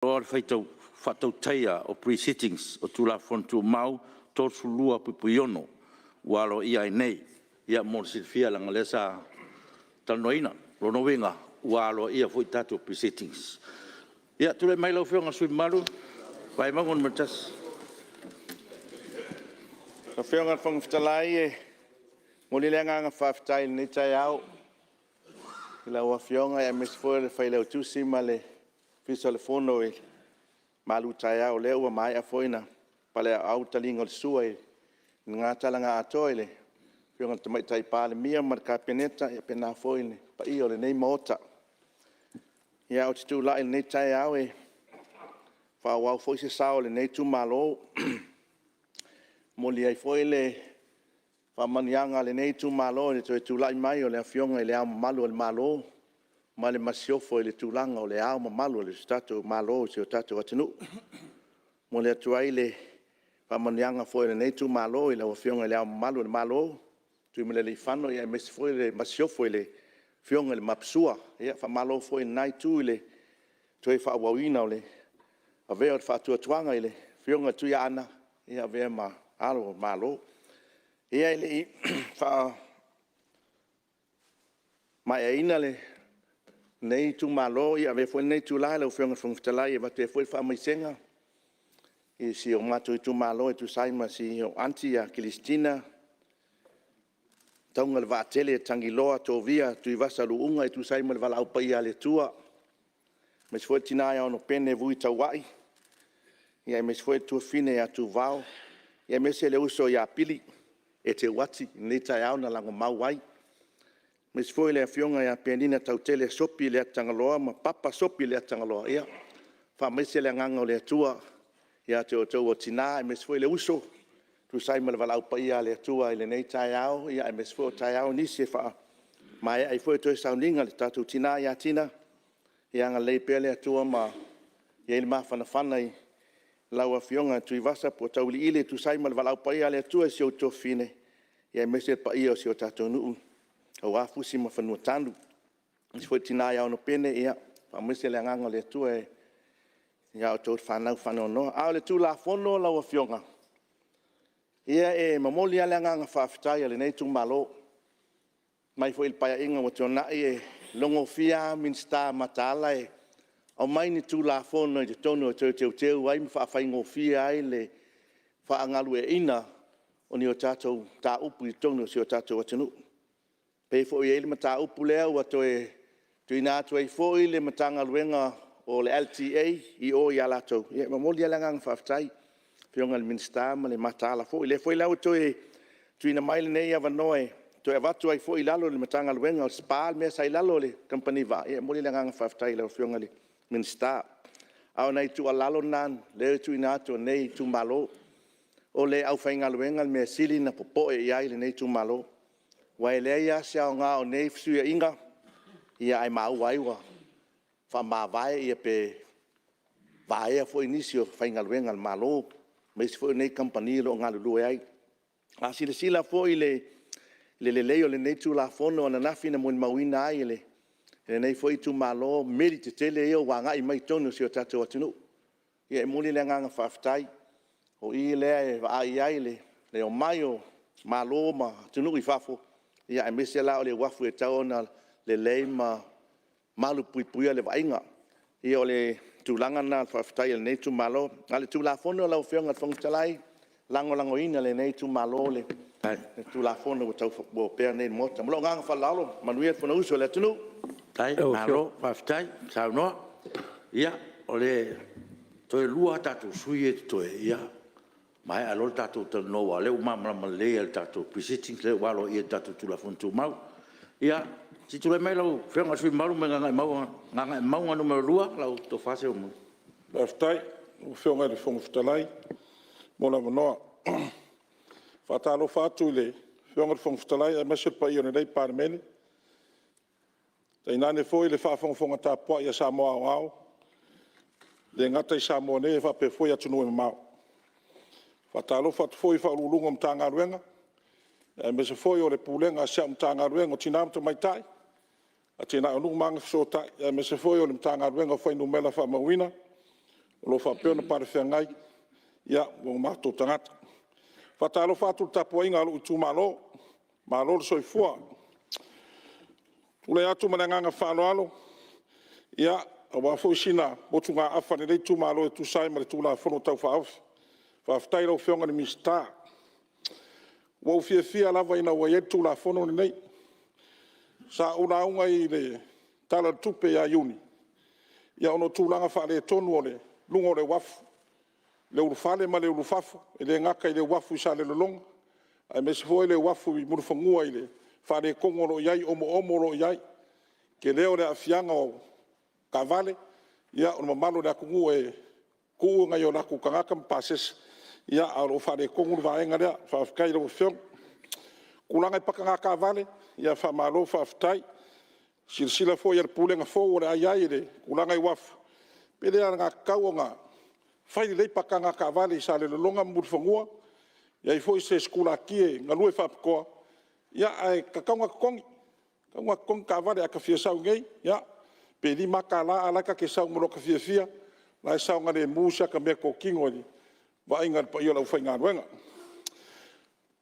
Loa le faatautaia o Pre-sittings o Tulafono Tumau 32(6) ua aloaia ai nei. Ia mo le silafia leaga o lea sa talanoaina. O lona uiga, ua aloaia foi tatou Pre-sittings. Ia, tulai mai lau Afioga i le sui usufono mamalu mo Vaimauga 1. Lau Afioga i le Fofoga Fetalai, e momoli le agaga faafetai i lenei taeao i lau Afioga aemaise foi o le Failautusi ma le Ofisa o le Fono i le malutaeao o lea ua maea foi ona paleauau le taliga o le sua i lena tala na atoa i le Afioga i le Tamaitai Palemia ma le Kapeneta, faapena foi le paia o lenei Maota. Ia, ae ou te tulai i lenei taeao e faaauau foi se sao o lenei itumalo e momoli ai foi le faamanuiaga a lenei itumalo i le toe tulai mai o le Afioga i Le Ao Mamalu o le Malo ma le Masiofo i le tulaga o Le Ao Mamalu o le tatou Malo o si o tatou atunuu. E momoli atu ai le faamanuiaga foi a lenei itumalo i lau Afioga i Le Ao Mamalu o le Malo, Tuimalealiifano aemaise foi le Masiofo i le Afioga i le Maposua. Faamalo foi i lena Itu i le toe faaauauina o le avea o le faatuatuaga i le Afioga i le Tuiaana e avea ma Ao o le Malo. Ia ae le i faamaeaina lenei itumalo, e avea foi lenei itula lau Afioga i le Fofoga Fetalai e avatu ai foi le faamaisega i si o matou itumalo e tusa ai ma si ou aunty ia Kilisitina Taugalevaatele Tagiloa Tovia Tuivasa Luuga e tusa ai ma le valaau paia a le Atua, aemaise foi le tina ia Onopene Vui Tauai, aemaise foi le tuafafine ia Tuvao, aemaise le uso ia Pili Eteuati i lenei taeao na lagomau ai. Aemaise foi le afioga ia Penina Tautele Sopi Leatitagaloa ma Papa Sopi Leatitagaloa. Ia faamaise le agaga o le Atua ia te outou o tina aemaise foi le uso e tusa ai ma le valaau paia a le Atua i lenei taeao, aemaise foi o taeao nisi e faamaea ai foi toe sauniga a le tatou tina ia Tina. Ia agalelei pea le Atua ma i ai le mafanafana i lau Afioga Tuivasa po o Tauiliili e tusa ai ma le valaau paia a le Atua i si ou tuafafine, aemaise le paia o si o tatou nuu aua Fusi ma Fanuatanu. Aemaise foi le tina ia Onopene, ia faamaise le agaga o le Atua ia outou le fanau faanoanoa. A o le Tulafono lau Afioga, ia e momoli lava le agaga faafetai o lenei itumalo. Mai foi le Paeaiga ua tuanai, e logofia lava Minisita mataala e aumai ni Tulafono i totonu e toe teuteu ai ma faafaigofie ai le faagalueaiina o ni a tatou mataupu i totonu o si o tatou atunuu. E pei foi e i ai le mataupu lea ua toe tuuina atu ai foi le Matagaluega o le LTA i o ia latou. Ia e momoli lava le agaga faafetai i le Afioga i le Minisita ma le mataala foi. O lea foi la ua toe tuuina mai lenei avanoa e toe avatu ai foi i lalo o le Matagaluega o le SPA le mea sa i lalo o le Kamupani Vaa, ia e momoli le agaga faafetai i lau Afioga i le Minisita. A o nai tuualalo na lea e tuuina atu e lenei itumalo. O le aufaigaluega le mea e sili ona popoe i ai lenei itumalo, aua e leai lava se aoga o nei fesuiaiga, ae maua ai ua faamavae pe vaea foi nisi o aufaigaluega a le Malo, aemaise foi o nei kamupani o lo o galulue ai. A silasila foi i le lelei o lenei Tulafono ananafi na molimauina ai e lenei foi itumalo meli tetele ia ua agai mai totonu o si o tatou atunuu. Ia e momoli le agaga faafetai, o i lea e vaai ai le omai o malo ma atunuu i fafo, aemaise la o le uafu e tatau ona lelei ma malupuipuia le vaaiga. Ia o le tulaga lena o le faafetai a lenei itumalo. A o le Tulafono lau Afioga i le Fofoga Fetalai, e lagolagoina e lenei itumalo le Tulafono ua opea nei i le Maota. Ma lou agaga faaaloalo, manuia le Fonousu a le atunuu. Malo faafetai saunoa. Ia, toe lua a tatou sui usufono ia e totoe, ia maea loa le tatou talanoa aua o lea ua malamalama lelei lava i le tatou Pre-Sitting lea ua aloaia i le tatou Tulafono Tumau. Ia, se i tulai mai lau Afioga i le sui usufono mamalu mai Gagaemauga 2, lau Tofa Seuamuli. Faafetai i lau Afioga i le Fofoga Fetalai mo le avanoa. E faatalofa atu i le Afioga i le Fofoga Fetalai aemaise le paia o lenei Palemene, tainane foi le faafogafoga tapuai a Samoa aoao, e le gata i Samoa nei ae faapea foi atunuu e mamao. E faatalofa atu foi i Ofisa Sili o Pulega o Matagaluega, aemaise foi o le Pulega a si au Matagaluega o Tina ma Tamaitai, Atinae o Nuu ma Agafesootai, aemaise foi o le Matagaluega o Fuainumera Faamauina. o lo o faapea ona pale feagai ma o matou tagata. E faatalofa atu i le tapuaiga a lou itumalo, malo le soifua. E tulai atu ma le agaga faaaloalo aua foi sina motugaafa a lenei itumalo e tusa ai ma le Tulafono Tau Faaofi. Faafetai i lau Afioga i le Minisita. Ua ou fiafia lava ina ua i ai le Tulafono lenei. Sa ou lauga i le Tala o le Tupe ia Iuni ona o tulaga faaletonu o luga o le uafu, le ulufale ma le ulufafo, e le gata i le uafu i Salelologa, aemaise foi le uafu i Mulifanua i le faaletonu o lo o i ai omoomo o lo o i ai, tele o le aafiaga o taavale, o le mamalu o le atunuu e tuu nai o latou tagata ma pasese, ae o lo o faaletonu le vaega lea. Faafetai i lau Afioga. O tulaga i paka taavale, faamalo faafetai. I le silasila foi a le Pulega fou o le a i ai i le tulaga i uafu, pe le alagatatau ona fai lelei paka taavale i Salelologa ma Mulifanua, i ai foi se sikulati e galue faapitoa, ae tatau ona totogi, tatau ona totogi taavale. A ta fia sau nei, ia, pe $5 a o la e ta te sau ma lota fiafia, o la e saogalemu si ata meatotino i le vaaiga a le paia o le aufaigaluega.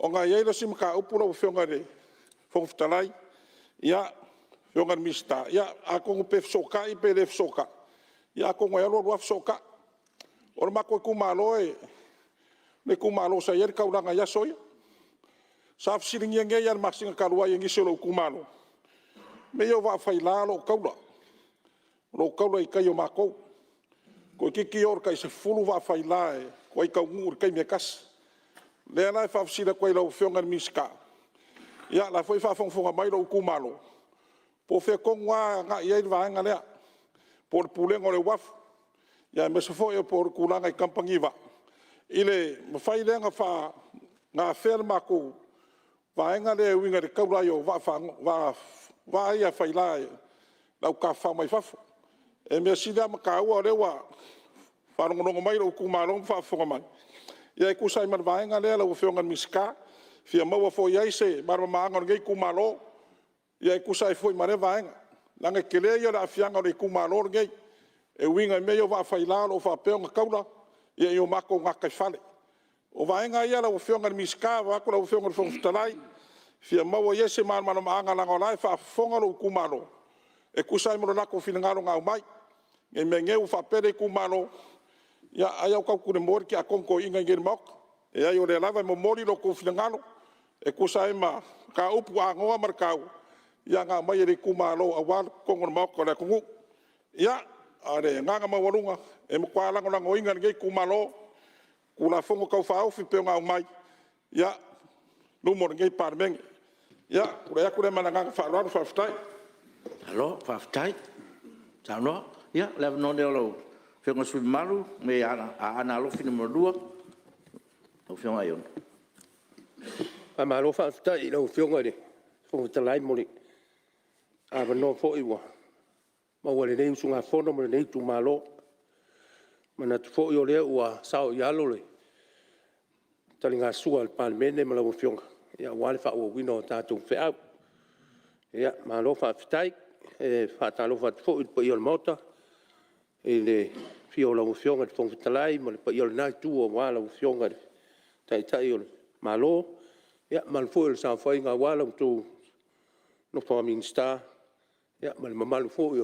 Ona e i ai le isi mataupu lau Afioga i le Fofoga Fetalai, lau Afioga i le Minisita, atonu pe fesootai pe le fesootai, ia atonu e alu alu lava fesootai. O le matou itumalo le itumalo sa i ai le taulaga i aso ia. Sa fesiligia nei lava i le masina talu ai e nisi o lou itumalo mea ia o vaa faila o lo o taula i tai o matou. Toeitiiti oo i le tai 10 vaa faila e toai taunuu i le taimi e tasi. O lea la e faafesili atu ai i lau Afioga i le Minisita, ia o la e foi e faafogafoga mai lou itumalo, po o fea tonu lava e agai i ai le vaega lea, po o le Pulega o le Uafu, aemaise foi po o le tulaga i kamupani vaa, i le mafai lea ona afea le matou vaega lea e uiga i le taula ai o vaa ia faila a le au tafafao mai fafo. O le mea sili lava ma taua o lea ua faalogologo mai lou itumalo ma faafofoga mai, ia e tusa ai ma le vaega lea lau Afioga i le Minisita, e fia maua foi i ai se malamalamaaga o lenei itumalo e tusa ai foi ma lea vaega, leaga o le tele ia o le aafiaga o le itumalo lenei e uiga i mea ia o vaa faila o lo o faapea ona taula i o matou gataifale. O vaega ia lau Afioga i le Minisita vaeatu lau Afioga i le Fofoga Fetalai, e fia maua i ai se malamalamaaga leaga o la e faafofoga lou itumalo e tusa ai ma lo latou finagalo na aumai, ne i meaane ua faapea le itumalo, ia ai lava ua tautulemoe le tiakono toeaina i inei i le Maota. Leai o lea lava e momoli lo outou finagalo e tusa ai ma mataupu anoa ma le taua na aumai e le itumalo aua totonu o le Maota o le atunuu. Ia, a o le agaga maualuga, e matua lagolagoina e lenei itumalo Tulafono Tau Faaofi e pei ona aumai i luma o lenei Palemene. Ia, ona tulai atu lea ma le agaga faaaloalo. Faafetai. Malo faafetai saunoa. Ia, o le avanoa lenei o lau Afioga i le sui usufono mamalu mai Aana Alofi 2, lau Afioga Aiono. Faamalo faafetai i lau Afioga i le Fofoga Fetalai mo le avanoa foi ua maua e lenei usugafono ma lenei itumalo. E manatu foi o lea ua saoialo le taligasua a le Palemene ma lau Afioga aua le faaauauina o tatou feau. Malo faafetai. E faatalofa atu foi i le paia o le Maota i le afio o lau Afioga i le Fofoga Fetalai ma le paia o lena Itu aua lau Afioga i le Taitai o le Malo, le mamalu foi o le saofaiga aua la outou nofo a Minisita ma le mamalu foi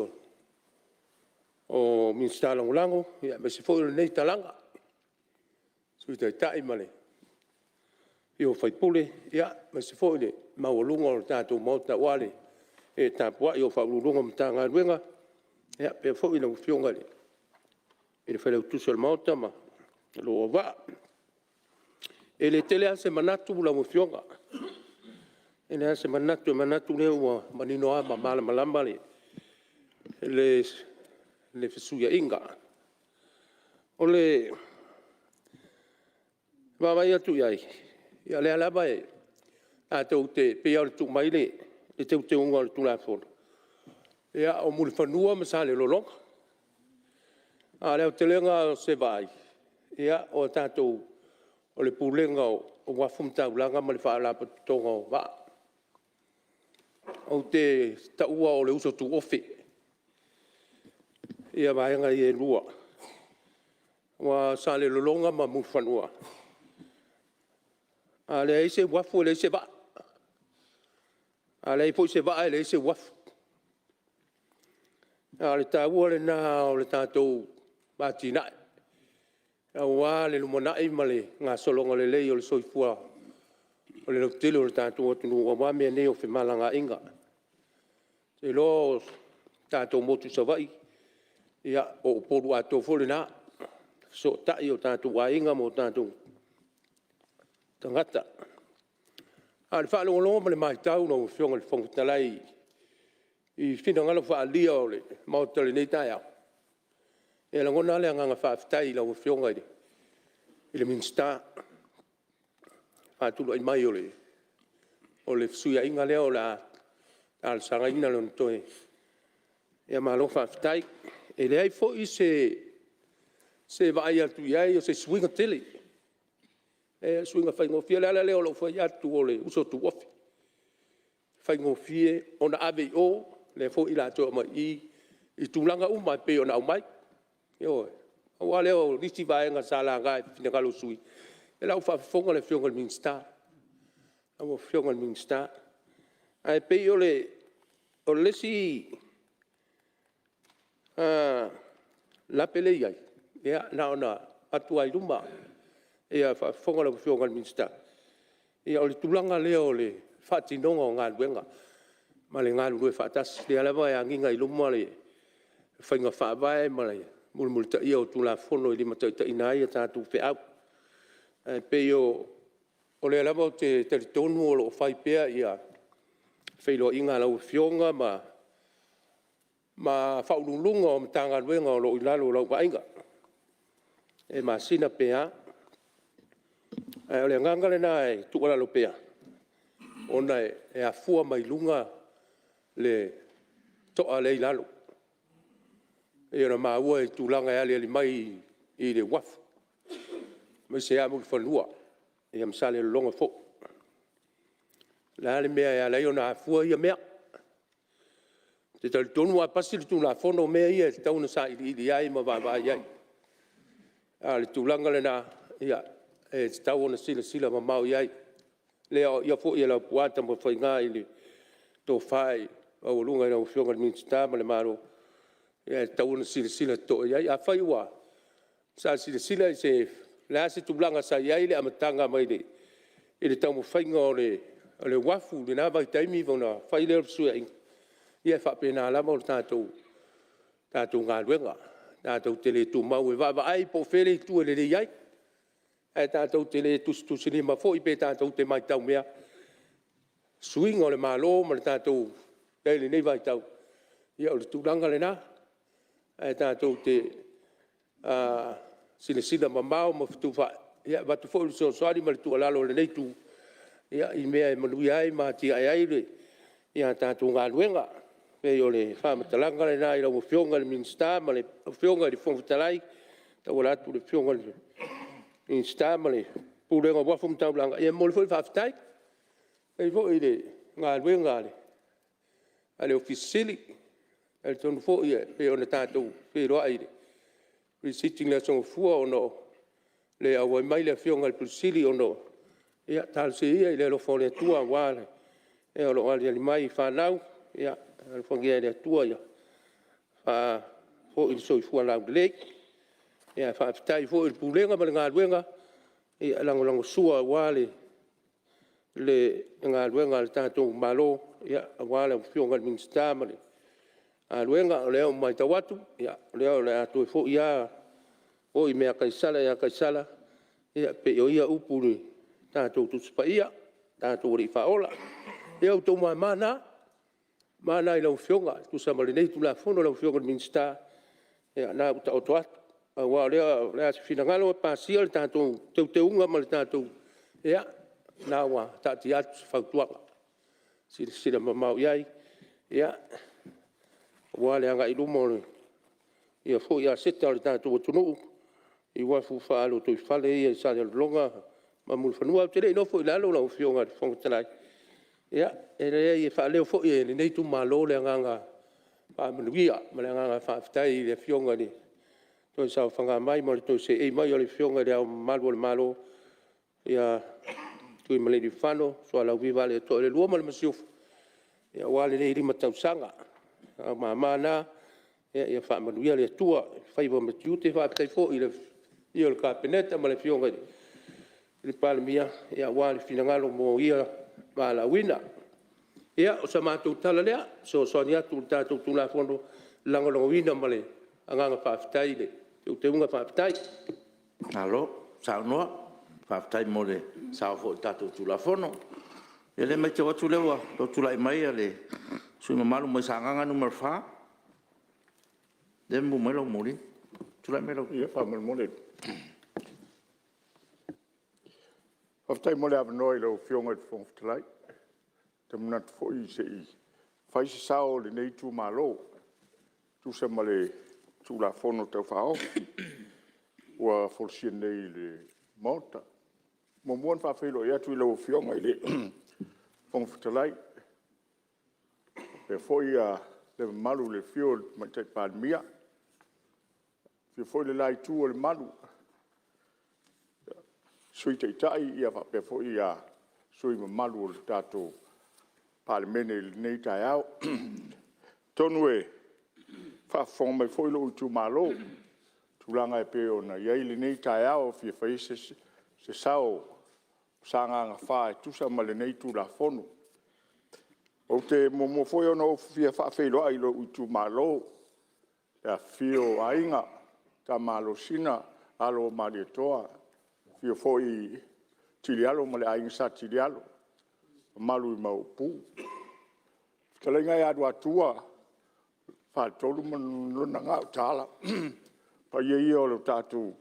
o Minisita Lagolago, aemaise foi o lenei Talaga, Sui Taitai ma le afifio o sui usufono, aemaise foi le maualuga o le tatou Maota aua le ee tapuai o Ofisa Sili o Pulega o Matagaluega, faapea foi lau Afioga i le Failautusi o le Maota ma lou auvaa. E le tele lava se manatu lau Afioga, e tele lava se manatu, e manatu o lea ua manino lava ma malamalama le fesuiaiga. O le vaavaai atu i ai, ia o lea lava tatou te, e pei lava ona tuu mai le teuteuga o le Tulafono, ia o Mulifanua ma Salelologa. A o le aotelega o se vaai, ia o le Pulega o Uafu ma Taulaga ma le Faalapotopotoga o Vaa. Ou te taua o le uso tuofe vaega ia e lua. Aua o Salelologa ma Mulifanua, a leai se uafu e leai se vaa, a leai foi se vaa e leai se uafu. A o le taua lena o le tatou atinae aua le lumanai ma le gasologa lelei o le soifua o le lautele o le tatou atunuu aua mea nei o femalagaaiga. Ou te iloa o le tatou motu i Savaii, ia o Upolu atoa foi lena, fesootai o tatou aiga ma o tatou tagata. A o le faalogologo ma le matau lau Afioga i le Fofoga Fetalai i finagalo faaalia o le Maota i lenei taeao, e lagona lava le agaga faafetai i lau Afioga i le Minisita i le faatulai mai o le fesuiaiga lea o le a talosagaina lona toe… Ia malo faafetai. E leai foi se vaai atu i ai o se suiga tele, e leai o le suiga faigofie. O le ala lea o lou fai atu o le uso tuofe, e faigofie ona ave i o, o lea foi o le a toe aumai i i i tulaga uma e pei ona aumai. Ioe. Pau lava lea o nisi vaega sa laga i finagalo o sui usufono, o la e ua faafofoga le Afioga i le Minisita, lau Afioga i le Minisita. Ae pei o le isi lape lea e i ai, ia na ona avatu lava i luma, a o faafofoga lau Afioga i le Minisita, ia o le tulaga lea o le faatinoga o galuega ma le galulue faatasi. O lea lava e agiga i luma faiga faavae ma le mulimulitaia o Tulafono e limataitaiina ai a tatou feau. Ae pei o lea lava ou te talitonu o lo o fai pea feiloaiga a lau Afioga ma Ofisa Sili o Pulega o Matagaluega o lo o i lalo o lau vaaiga, pe masina pe a. Ae o le agaga lena e tuualalo pea, ona e afua mai luga le toa lea e i lalo. E pei ona maua i tulaga e aliali mai i le uafu, aemaise lava Mulifanua ma Salelologa foi. O le a le mea e ala ai ona afua ia mea? Ou te talitonu a pasi le Tulafono o mea ia e tatau ona sailiili i ai ma vaavaai i ai. A o le tulaga lena, ia, e tatau ona silasila mamao i ai. E le aoaia foi e Laupua Tamafaiga i le tofa maualuga i lau Afioga i le Minisita ma le Malo, e tatau ona silasila totoa i ai. Afai sa silasila i se… o le a se tulaga sa i ai le amataga mai i le taumafaiga o le uafu i lena vaitaimi ona fai lea o le fesuiaiga, ia e faapena lava le tatou galuega, tatou te le tumau, e vaavaai po o fea le itu e lelei ai, ae tatou te le tusitusilima foi pe tatou te matau mea i suiga o le Malo ma le tatou i ai i lenei vaitau, ia o le tulaga lena. Ae tatou te silasila mamao ma fetufaai, e avatu foi le fesoasoani ma le tuualalo a lenei Itu i mea e manuia ai ma atiae ai a tatou galuega. E pei o le faamatalaga lena i lau Afioga i le Minisita ma lau Afioga i le Fofoga Fetalai e tauala atu i le Afioga i le Minisita ma le Pulega o Uafu ma Taulaga. Ia e momoli foi le faafetai. Faafetai foi i le galuega a le Ofisa Sili o Pulega. E talitonu foi e pei ona tatou feiloai i le Pre-Sitting i le aso Gafua ona e le auai mai le Afioga i le Ofisa Sili o Pulega, ia talosia ia i le alofa o le Atua aua e o lo o aliali mai i fanau, ia alofagia e le Atua ia faafoi le soifua laulelei. Ae faafetai foi i le Pulega ma le galuega e lagolagosua aua le galuega a le tatou Malo, aua lau Afioga i le Minisita ma le galuega. O lea ua matau atu, o lea o le a toe foi lava mea a Kaisara ia Kaisara, e pei o ia upu i le tatou Tusi Paia, lo tatou Alii Faaola. Ia o outou mama na, mama na i lau Afioga e tusa ma lenei Tulafono lau Afioga i le Minisita, ia o lena ua taoto atu. Pau lava o lea o le a se finagalo e pasia le tatou teuteuga ma le tatou… ia o lena ua taatia atu se fautuaga, silasila mamao i ai aua le agai i luma o ia foi aseta a le tatou atunuu i uafu faalotoifale ia i Salelologa ma Mulifanua. Ae ou te le i nofo i lalo lau Afioga i le Fofoga Fetalai, ia e leai e faaleo foi e lenei itumalo le agaga faamanuia ma le agaga faafetai i le Afioga i le toe saofaga mai ma le toe seei mai o le Afioga i Le Ao Mamalu o le Malo, ia Tuimalealiifano Sualauvi Vaaletoa II ma le Masiofo, aua lenei 5 tausaga. O ou mama na, ia faamanuia le Atua i faiva ma tiute. Faafetai foi i le afio o le Kapeneta ma le Afioga i le Palemia aua le finagalo mo ia valaauina. Ia, o se matou tala lea e fesoasoani atu i le tatou Tulafono, e lagolagoina ma le agaga faafetai le teuteuga faafetai. Malo saunoa, faafetai mo le sao foi i le tatou Tulafono. Ia o lea e matau atu o lea ua toe tulai mai le sui usufono mamalu mai Sagaga 4, lea e mumu mai lau moli. Tulai mai lau Afioga. Faafetai mo le avanoa i lau Afioga i le Fofoga Fetalai. Ou te manatu foi se i fai se sao o lenei itumalo e tusa ma le Tulafono Tau Faaofi ua folasia nei i le Maota. E muamua ona faafeiloai atu i lau Afioga i le Fofoga Fetalai, faapea foi le mamalu i le afio o le Tamaitai Palemia, afio foi le la Itu o le Malu, le Sui Taitai faapea foi sui usufono mamalu o le tatou Palemene i lenei taeao. Atonu o faafofoga mai foi lou itumalo i tulaga e pei ona i ai lenei taeao e fia fai ai se sao o Sagaga 4 e tusa ma lenei Tulafono. Ou te muamua foi ona ou fia faafeiloai i lou itumalo i le afifio o Aiga, Tama a Alosina, Alo o Malietoa, afifio foi Tilialo ma le Aiga Sa Tilialo, mamalu i le Maopu, le fetalaiga ia Luatua, Faletolu ma lona Gautaala. O paia ia o le tatou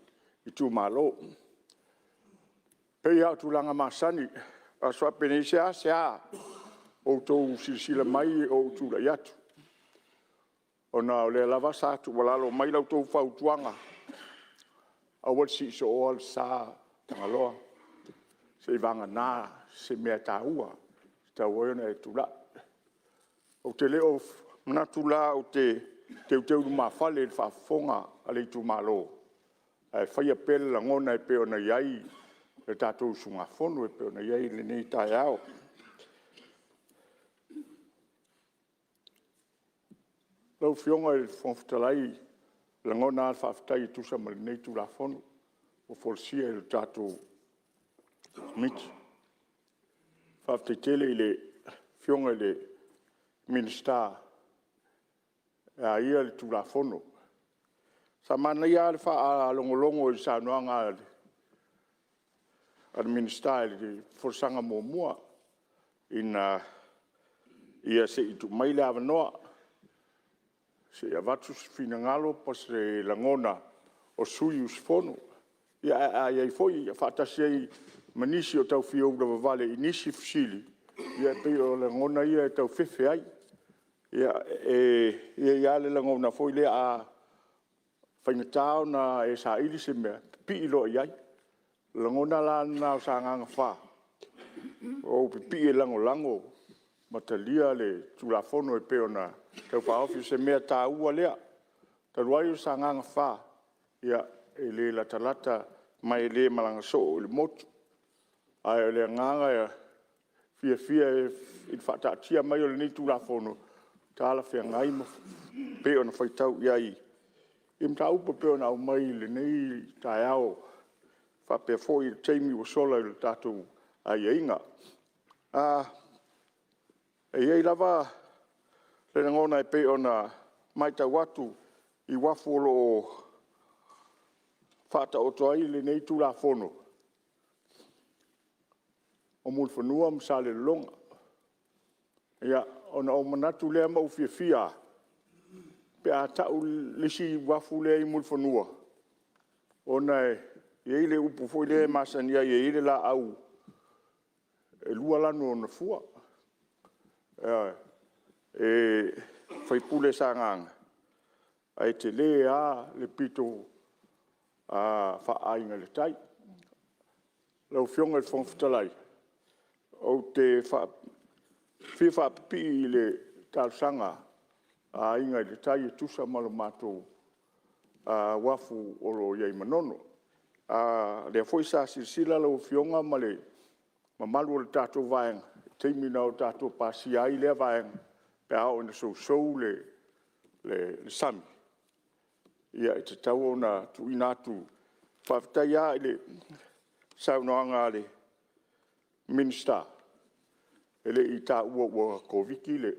itumalo. E pei lava o tulaga masani, o aso faapenei e seasea outou silasila mai o ou tulai atu, ona o lea lava sa tuualalo mai la outou fautuaga, aua le sii sooa le sa Tagaloa, seiavagana se mea taua e tatau ai ona e tulai. Ou te le o manatu la ou te teuteu lumafale i le faafofoga a le itumalo, ae faia pea le lagona e pei ona i ai le tatou usugafono e pei ona i ai lenei taeao. Lau Afioga i le Fofoga Fetalai, e lagona lava le faafetai e tusa ma lenei Tulafono ua folasia e le tatou Komiti. Faafetai tele i le Afioga i le Minisita e a ia le Tulafono. Sa manaia lava le faalogologo i le saunoaga a le Minisita i le folasaga muamua ina ia se i tuu mai le avanoa se i avatu se finagalo po o se lagona o sui usufono, ae a i ai foi faatasi ai ma nisi o tau fia ulavavale i nisi fesili, ia e pei o lagona ia e tau fefe ai. E i ai lava le lagona foi lea a faigata ona e saili se mea, pipii loa i ai. O le lagona la lena o Sagaga 4, ua ou pipii e lagolago ma talia le Tulafono e pei ona Tau Faaofi, o se mea taua lea. Talu ai o Sagaga 4, e le latalata ma e le malaga soo i le motu, ae o le agaga fiafia i le faataatia mai o lenei Tulafono, e talafeagai ma pei ona faitau i ai i mataupu e pei ona aumai i lenei taeao faapea foi le taimi ua sola i le tatou aiaiga. E i ai lava le lagona e pei ona matau atu i uafu o lo o faataoto ai lenei Tulafono, o Mulifanua ma Salelologa. Ia, ona ou manatu lea ma ou fiafia lava pe a tau le isi uafu lea i Mulifanua, ona e i ai le upu foi lea e masani ai e i ai le laau e 2 lanu o lona fua. Ioe. E faipule Sagaga, ae tele lava le pito faa-Aiga i le Tai. Lau Afioga i le Fofoga Fetalai, ou te fia faapipii i le talosaga a Aiga i le Tai e tusa ma le matou uafu o lo o i ai i Manono. O lea foi sa silasila lau Afioga ma le mamalu o le tatou Vaega i le taimi na tatou pasia ai lea vaega, pe a oo ina sousou le sami, e tatau ona tuuina atu. Faafetai lava i le saunoaga a le Minisita, e le i taua ua Koviti le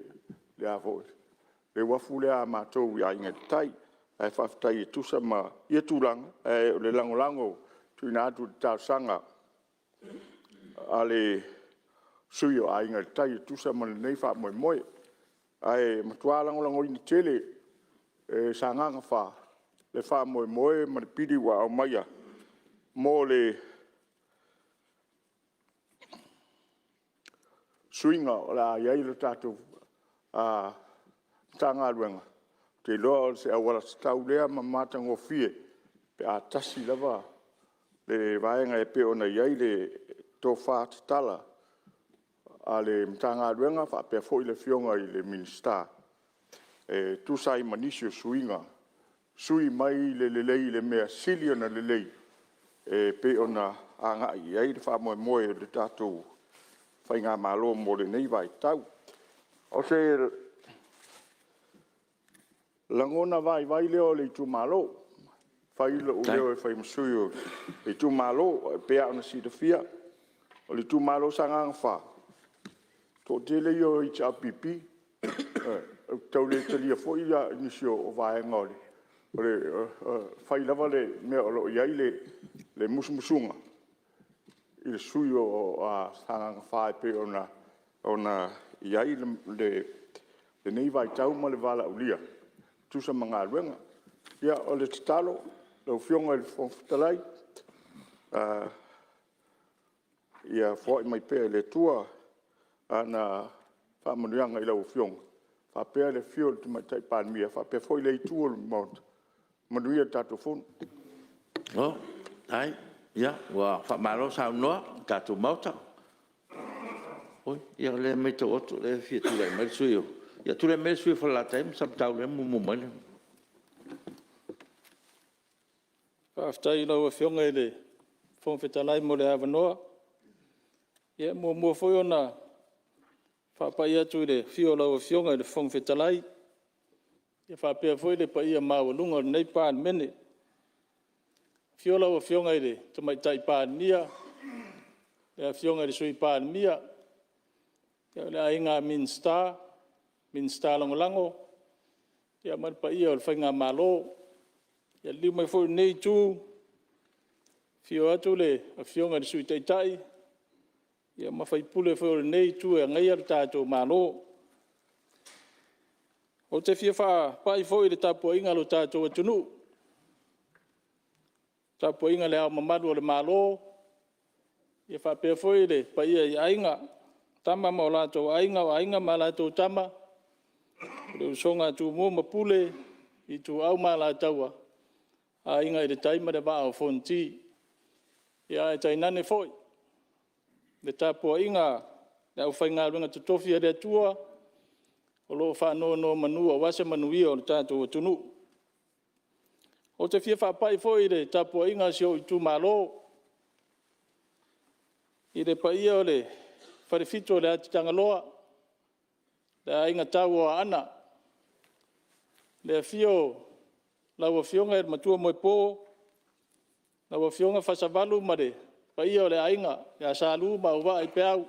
uafu lea a matou i le Aiga i le Tai. Ae faafetai e tusa ma ia tulaga, ae o le lagolago e tuuina atu i le talosaga a le sui usufono o Aiga i le Tai e tusa ma lenei faamoemoe. Ae matua lagolagoina tele e Sagaga 4 le faamoemoe ma le pili ua aumaia mo le suiga o le a i ai le tatou Matagaluega. Ou te iloa o se auala tatau lea ma matagofie pe a tasi lava le vaega e pei ona i ai le tofa tatala a le Matagaluega faapea foi le Afioga i le Minisita e tusa ai ma nisi o suiga, sui mai le lelei i le mea e sili ona lelei e pei ona agai i ai le faamoemoe o le tatou faigamalo mo lenei vaitau. O se lagona vaivai lea o le itumalo, e fai lou leo e fai ma sui o le itumalo. E pei lava ona silafia, o le itumalo o Sagaga 4, o le toatele ia o HRPP. Ou te tau le talia foi nisi o vaega, e fai lava le mea o lo o i ai le musumusuga i le sui usufono o Sagaga 4 e pei ona i ai lenei vaitau ma le valaaulia e tusa ma galuega. Ia, o le tatalo lau Afioga i le Fofoga Fetalai, ia foai mai pea e le Atua ana faamanuiaga i lau Afioga faapea le afio o le Tamaitai Palemia, faapea foi lea Itu o le Maota. Manuia le tatou Fono. Malo faafetai. Ia, ua faamalo saunoa i le tatou Maota. Oi, ia o lea e matau atu o lea e fia tulai mai le sui usufono mo… Ia, tulai mai le sui usufono mo Falelatai ma Samatau lea e muamua mai. Faafetai i lau Afioga i le Fofoga Fetalai mo le avanoa. E muamua foi ona faapai atu i le afio o lau Afioga i le Fofoga Fetalai, faapea foi le paia maualuga o lenei Palemene. Afio lau Afioga i le Tamaitai Palemia, le Afioga i le Sui Palemia, le Aiga Minisita, Minisita Lagolago ma le paia o le faigamalo. Ia liliu mai foi i lenei Itu, afio atu le Afioga i le Sui Taitai ma sui usufono foi o lenei Itu e agaia le tatou Malo. Ou te fia faapai foi i le tapuaiga a lo tatou atunuu, le tapuaiga i Le Ao Mamalu o le Malo, faapea foi le paia i Aiga, Tama ma o latou Aiga, o Aiga ma latou Tama, le usoga a Tumua ma Pule, Ituau ma Alataua, Aiga i le Tai ma le Vaa o Fonoti. Ae tainane foi le tapuaiga a le aufaigaluega totofi a le Atua o lo o faanonomanu aua se manuia o le tatou atunuu. Ou te fia faapai foi i le tapuaiga a si ou itumalo, i le paia o le Falefitu o le Atitagaloa, le Aiga tau o Aana, le afio o lau Afioga i le Matua Moepo, lau Afioga Fasavalu ma le paia o le aiga ia Salu ma Auvaaipeau.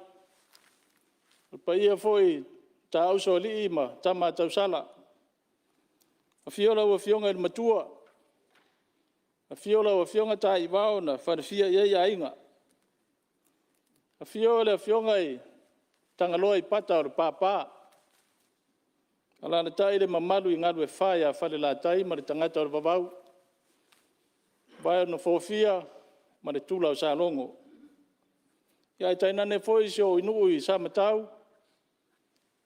Le paia foi o Taausoalii ma Tama a Tausala. Afio lau Afioga i le Matua, afio lau Afioga Taiivao na falefia i ai aiga. Afio le Afioga i Tagaloaipata o le Papa, alaalatai le mamalu i Galuefa ia Falelatai ma le tagata o le Vavau, le Vae o le Nofolafia ma le Tula o Salogo. Ae tainane foi si ou nuu i Samatau,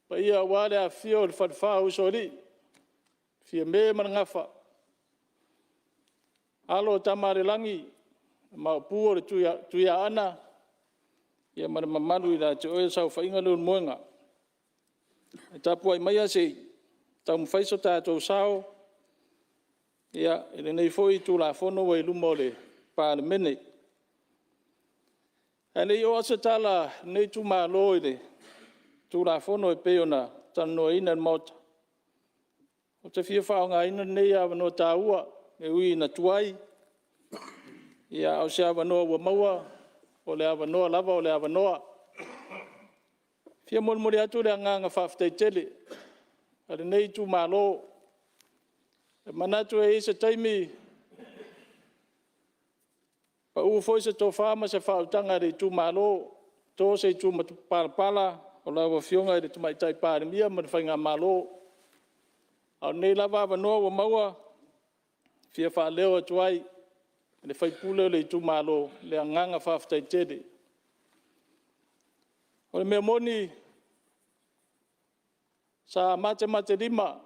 paia aua le afifio o le falefa o Usoalii, Fiame ma le Gafa, alo o Tamaalelagi, le Maopu o le Tuiaana ma le mamalu ia te oe le saofaiga Leulumoega. Ae tapuai maia se i taumafai so tatou sao i lenei foi Tulafono ua i luma o le Palemene. Ae le i oo atu se tala a lenei itumalo i le Tulafono e pei ona talanoaina e le Maota, ou te fia faaaogaina lenei avanoa taua, e ui ina tuai, a o se avanoa ua maua, o le avanoa lava o le avanoa. E fia molimoli atu le agaga faafetai tele a lenei itumalo. E manatu e i ai se taimi pau foi se tofa ma se faautaga a le itumalo, to se itu matupalapala o lau Afioga i le Tamaitai Palemia ma le faigamalo. A o lenei lava avanoa ua maua, e fia faaleo atu ai e le sui usufono o le itumalo le agaga faafetai tele. O le mea moni, sa matematelima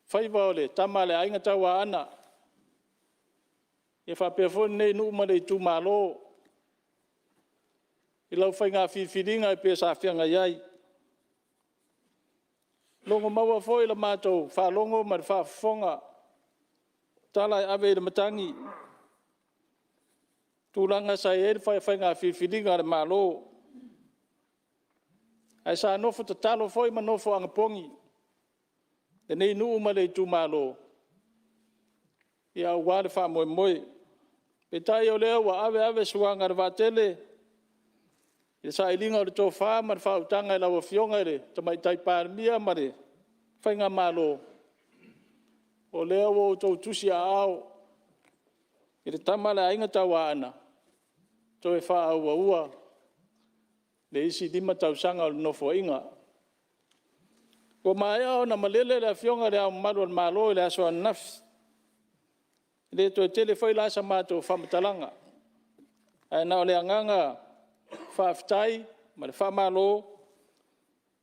faiva o le tama a le Aiga Tauaana, e faapea foi lenei nuu ma le itumalo i lau faiga filifiliga e pei sa feagai ai. E logomaua foi i le matou faalogo ma le faafofoga tala e ave i le matagi, tulaga sa i ai le faiga filifiliga a le Malo. Ae sa nofo tatalo foi ma nofo anapogi lenei nuu ma le itumalo aua le faamoemoe. Peitai o lea ua ave ave suaga a le vaatele i le sailiga o le tofa ma le faautaga i lau Afioga i le Tamaitai Palemia ma le faigamalo, o lea ua outou tusiaao i le tama a le Aiga Tauaana e toe faaauaua le isi 5 tausaga o le Nofoaiga. Ua maea ona malele le Afioga i Le Ao Mamalu o le Malo i le aso ananafi, e le toe tele foi la sa matou faamatalaga, ae na o le agaga faafetai ma le faamalo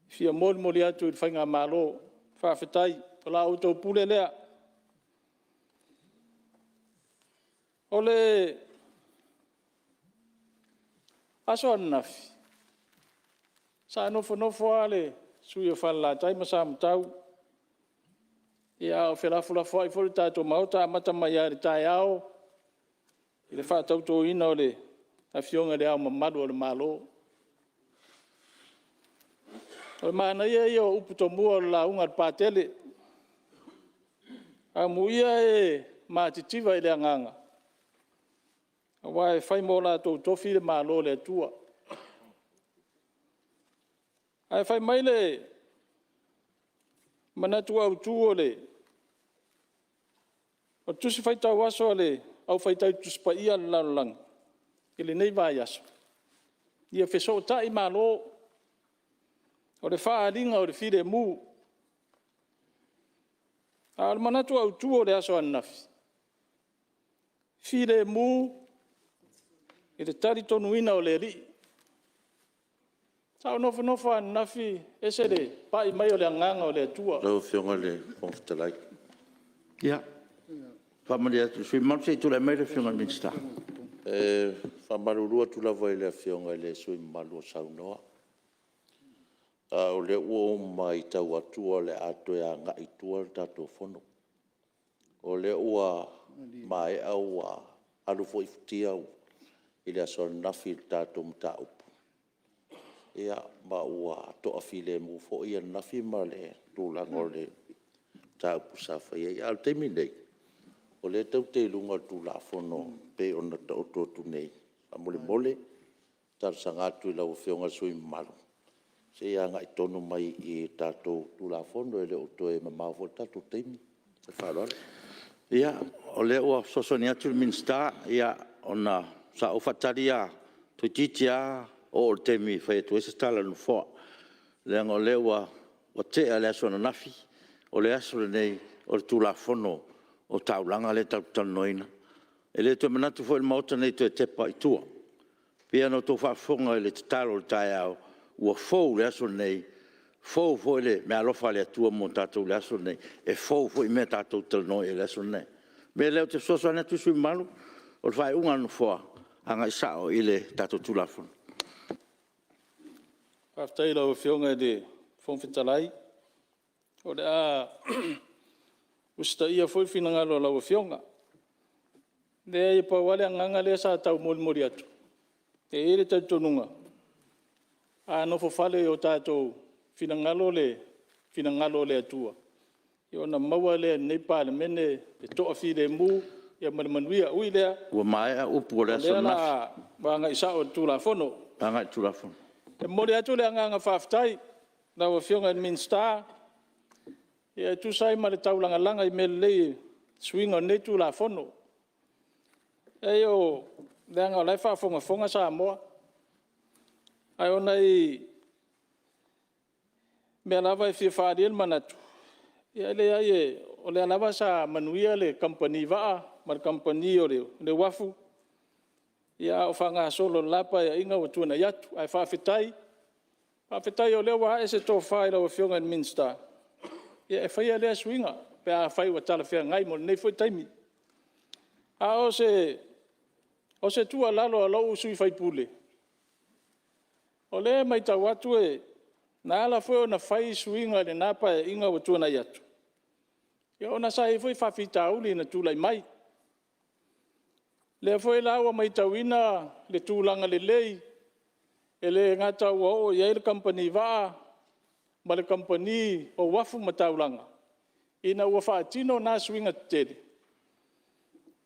e fia molimoli atu i le faigamalo. Faafetai. O la outou pule lea. O le aso ananafi, sa nofonofo lava le sui usufono o Falelatai ma Samatau, a o felafolafoai foi le tatou Maota, amata mai lava i le taeao i le faatautoina o le Afioga i Le Ao Mamalu o le Malo. O le manaia ia o upu tomua o le lauga a le Patele, “Amuia e matitiva i le agaga, aua e fai mo latou tofi le Malo o le Atua.” Ae fai mai le manatu autu o le Tusi Faitau Aso a le Au Faitau Tusi Paia a le lalolagi i lenei vaiaso, “Ia fesootai Malo, o le faaaliga o le filemu.” A o le manatu autu o le aso ananafi, filemu i le talitonuina o le Alii. Sa ou nofonofo lava ananafi e ese le pai mai o le Agaga o le Atua. Lau Afioga i le Fofoga Fetalai... Ia, faamalie atu i le sui usufono mamalu, se i tulai mai le Afioga i le Minisita. E faamalulu atu lava i le Afioga i le sui usufono mamalu o saunoa, a o lea ua ou matau atu o le a toe agai i tua le tatou Fono. O lea ua maea ua alu foi futia i le aso ananafi i le tatou mataupu, ia ma ua toafilemu foi ananafi ma le tulaga o le mataupu sa fai ai. A o le taimi lenei, o lea tatou te i luga o le Tulafono e pei ona taoto atu nei. Faamolemole, e talosaga atu i lau Afioga i le sui usufono mamalu, se i agai tonu mai i le tatou Tulafono, e le o toe mamao foi le tatou taimi. Ma le faaaloalo. Ia, o lea ua fesoasoani atu le Minisita, ona sa ou faatali lava toeitiiti lava oo i le taimi e fai atu ai se tala a le Nofoa, leaga o lea ua tea le aso ananafi, o le aso lenei o le Tulafono o Taulaga lea tatou te talanoaina. E le toe manatu foi le Maota lenei e toe tepa i tua. E pei ona outou faafofoga i le tatalo i le taeao, ua fou le aso lenei, fou foi le meaalofa a le Atua mo tatou i le aso lenei, e fou foi mea tatou te talanoa ai i le aso lenei. O le mea lea ou te fesoasoani atu ai le sui usufono mamalu, o le faaiuga a le Nofoa, agai sao i le tatou Tulafono. Faafetai i lau Afioga i le Fofoga Fetalai. O le a usitaia foi le finagalo o lau Afioga. E leai e pau lava le agaga lea sa taumolimoli atu, e i ai le talitonuga, a nofofale i o tatou finagalo le finagalo o le Atua, ona maua lea e lenei Palemene le toafilemu ma le manuia. Ui i lea, Ua maea upu o le o aso lea o le ananafi. a agai sao i le Tulafono. Agai i le Tulafono. E momoli atu le agaga faafetai i lau Afioga i le Minisita e tusa ai ma le taulagalaga i mea lelei i suiga o lenei Tulafono. Leai leaga o la e faafogafoga Samoa, ae o nai mea lava e fia faaalia ni manatu, ia e leai o lea lava sa manuia le Kamupani Vaa ma le Kamupani o le Uafu, a o faagasolo i le la Paeaiga ua tuanai atu. Ae faafetai, faafetai o lea ua ae se tofa i lau Afioga i le Minisita e faia lea suiga pe afai ua talafeagai mo lenei foi taimi. A o se tuualalo a lou sui usufono, o lea e matau atu na ala foi ona fai suiga i lena Paeaiga ua tuanai atu, ona sa i ai foi faafitauli na tulai mai. O lea foi la ua matauina le tulaga lelei, e le gata ua oo i ai le Kamupani Vaa ma le Kamupani o Uafu ma Taulaga, ina ua faatino na suiga tetele,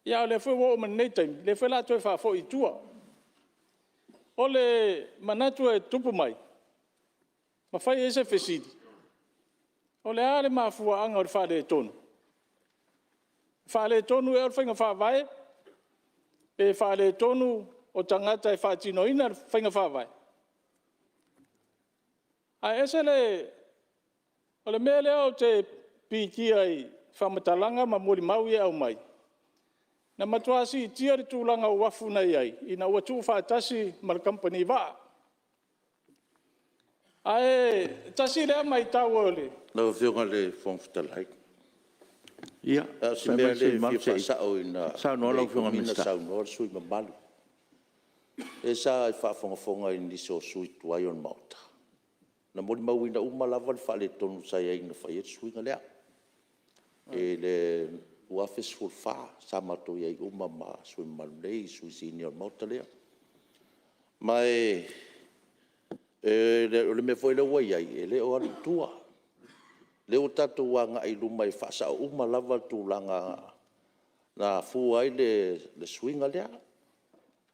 a o lea foi ua oo mai lenei taimi, o lea foi o le a toe faafoi i tua. O le manatu e tutupu mai ma fai i ai se fesili, o le a le mafuaaga o le faaletonu? E faaletonu ea o le faiga faavae? Pe faaletonu o tagata e faatinoina le faiga faavae? Ae ese le... O le mea lea ou te pikia i faamatalaga ma molimau ia e aumai, na matua siitia le tulaga o uafu na i ai ina ua tuufaatasi ma le Kamupani Vaa. Ae tasi lea matau a le... Lau Afioga i le Fofoga Fetalai, Ia, na o si mea lea e fia faasao ina ne i umi na saunoa le sui usufono mamalu. Pe sa e faafogafoga i nisi o sui usufono tuai o le Maota, na molimauina uma lava le faaletonu sa i ai na fai ai le suiga lea i le 2014. Sa matou i ai uma ma sui usufono mamalu nei, sui sinia o le Maota lea. Ma o le mea foi lea ua i ai, e le o alu i tua. O lea ua tatou agai i luma e faasao uma lava tulaga na afua ai le suiga lea.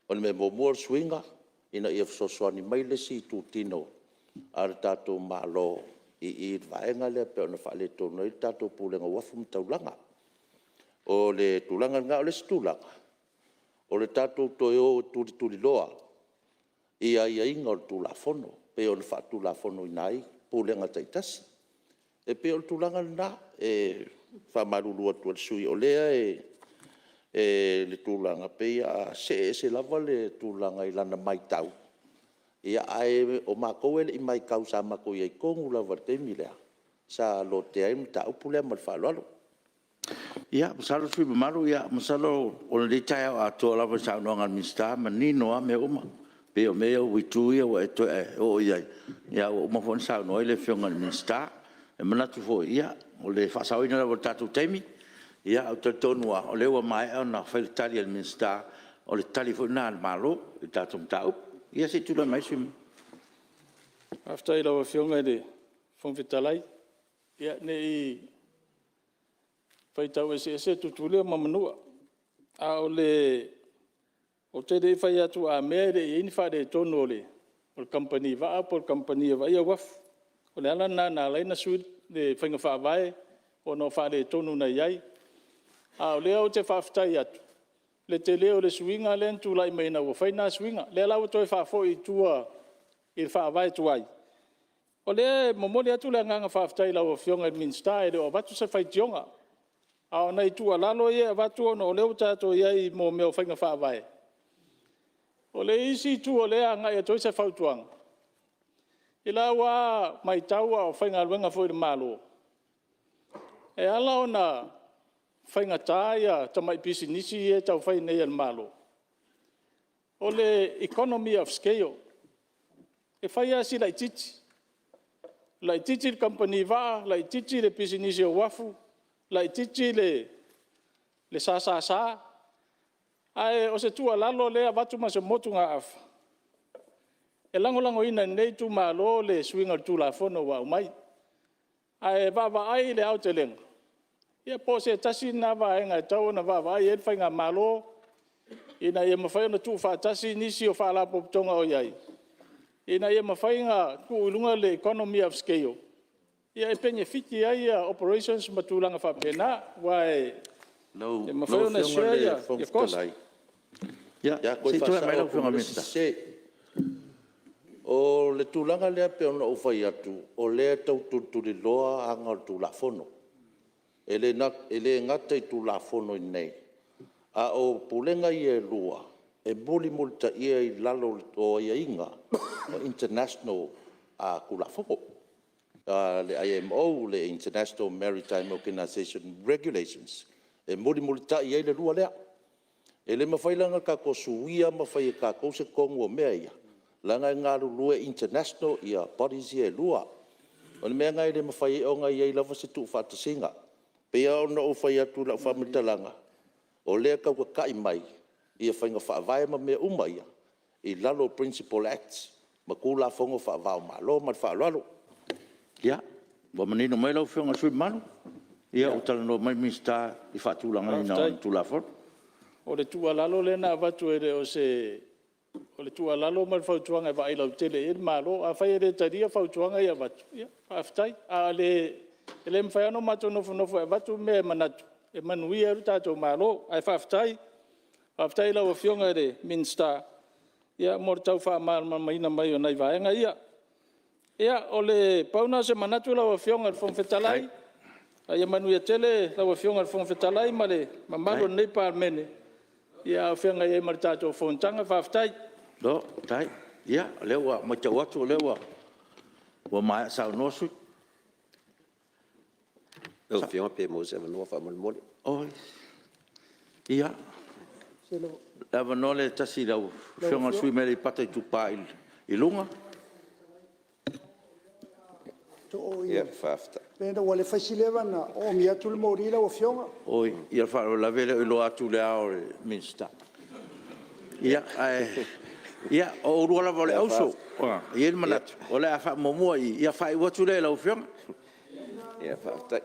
O le mea muamua o le suiga, ina ia fesoasoani mai le isi itutino a le tatou Malo i i i le vaega lea pei ona faaletonu ai le tatou Pulega o Uafu ma Taulaga. O le tulaga lena. O le isi tulaga, o le tatou toe o e tulituliloa aiaiga o le Tulafono pei ona faatulafonoina ai Pulega taitasi. E pei o le tulaga lena e faamalulu atu ai i le sui usufono, o lea e i le tulaga, pei o le a see ese lava le tulaga i lana matau, ae o matou e le i matau sa matou i ai tonu lava i le taimi lea sa lotea ai le mataupu lea. Ma le faaaloalo. Ia, masalo le sui usufono mamalu, masalo o lenei taeao atoa lava i le saunoaga a le Minisita e manino lava mea uma. E pei o mea ia o itu ia ua e toe oo i ai, a ua uma foi ona saunoa i ai le Afioga i le Minisita. E manatu foi, o le faasaoina lava o le tatou taimi, ae ou te talitonu lava, o lea ua maea ona fai le tali a le Minisita, o le tali foi lena a le Malo i le tatou mataupu. Ia se i tulai mai le sui usufono mamalu. Faafetai i lau Afioga i le Fofoga Fetalai. Ia, ne i faitau eseese Tutuila ma Manua, a o le... Ou te le i fai atu a mea e leai ni faaletonu o le Kamupani Vaa po o le Kamupani e vaaia uafu. O le ala lena na ala ai ona sui le faiga faavae ona o faaletonu na i ai. A o lea ou te faafetai atu i le tele o le suiga lea na tulai mai ina ua fai na suiga. O lea la ua toe faafoi i tua i le faavae tuai. O lea e momoli atu le agaga faafetai i lau Afioga i le Minisita, e le o avatu se faitioga, a o nai tuualalo ia e avatu ona o lea ua tatou i ai i mea o faiga faavae. O le isi itu o lea e agai atu ai se fautuaga, i lau lava matau a o faigaluega foi i le Malo, e ala ona faigata ia tamai pisinisi ia e tau fai nei e le Malo, o le economy of scale. E fai lava si laitiiti, laitiiti le kamupani vaa, laitiiti le pisinisi o uafu, laitiiti le SSS. Ae o se tuualalo lea e avatu ma se motugaafa, e lagolagoina e lenei itumalo le suiga o le Tulafono ua aumai. Ae vaavaai i le aotelega, ia po o se tasi lena vaega e tatau ona vaavaai i ai le faigamalo, ina ia mafai ona tuufaatasi nisi o Faalapotopotoga o i ai, ina ia mafai ona tuu i luga le economy of scale, e penefiti ai operations ma tulaga faapena, aua e mafai ona share cost. Lau Afioga i le Fofoga Fetalai... O le tulaga lea e pei ona ou fai atu, o lea e tau tulituliloa aga o le Tulafono. E le gata i Tulafono i inei, a o Pulega ia e 2, e mulimulitaia i lalo o aiaiga o International Tulafono. Le IMO, le International Maritime Organisation Regulations, e mulimulitai i ai le 2 lea. E le mafai la ona tatou suia ma fai e tatou se tonu o mea ia, leaga e galulue international bodies ia e 2. O le mea lena e le mafai ai ona i ai lava se tuufaatasiga. E pei lava ona ou fai atu i lau faamatalaga, o lea e tau tatai mai faiga faavae ma mea uma ia i lalo o Principal Act ma Tulafono faava o Malo. Ma le faaaloalo. Ia, ua manino mai lau Afioga i le sui usufono mamalu, ua talanoa mai le Minisita i le faatulagaina o le Tulafono. Faafetai. O le tuualalo lea na avatu e le o se... O le tuualalo ma le fautuaga e vaai lautele i ai le Malo. Afai e le talia fautuaga ia e avatu, ia faafetai. Ae le mafai lava ona matou nofonofo e avatu mea e manatu e manuia ai le tatou Malo. Ae faafetai, faafetai i lau Afioga i le Minisita mo le tau faamalamalamaina mai o nai vaega ia. Ia, pau lena o se manatu lau Afioga i le Fofoga Fetalai, ae ia manuia tele lau Afioga i le Fofoga Fetalai ma le mamalu o lenei Palemene, a o feagai ai ma le tatou fonotaga. Faafetai. Malo faafetai. Ia, o lea ua matau atu o lea ua maea saunoa sui usufono. Lau Afioga pe maua se avanoa faamolemole. Oi, ia, o le avanoa lea e tasi i lau Afioga i le sui usufono mo Aleipata Itupa i Luga. Ua fai si leva ona oomi atu le moli lau Afioga. Oi, o le faalavelave e le o iloa atu i le ao o le Minisita. Ia, o oulua lava o le auso. E i ai le manatu o le a faamuamua i i, ona faaiu atu lea i lau Afioga. Faafetai.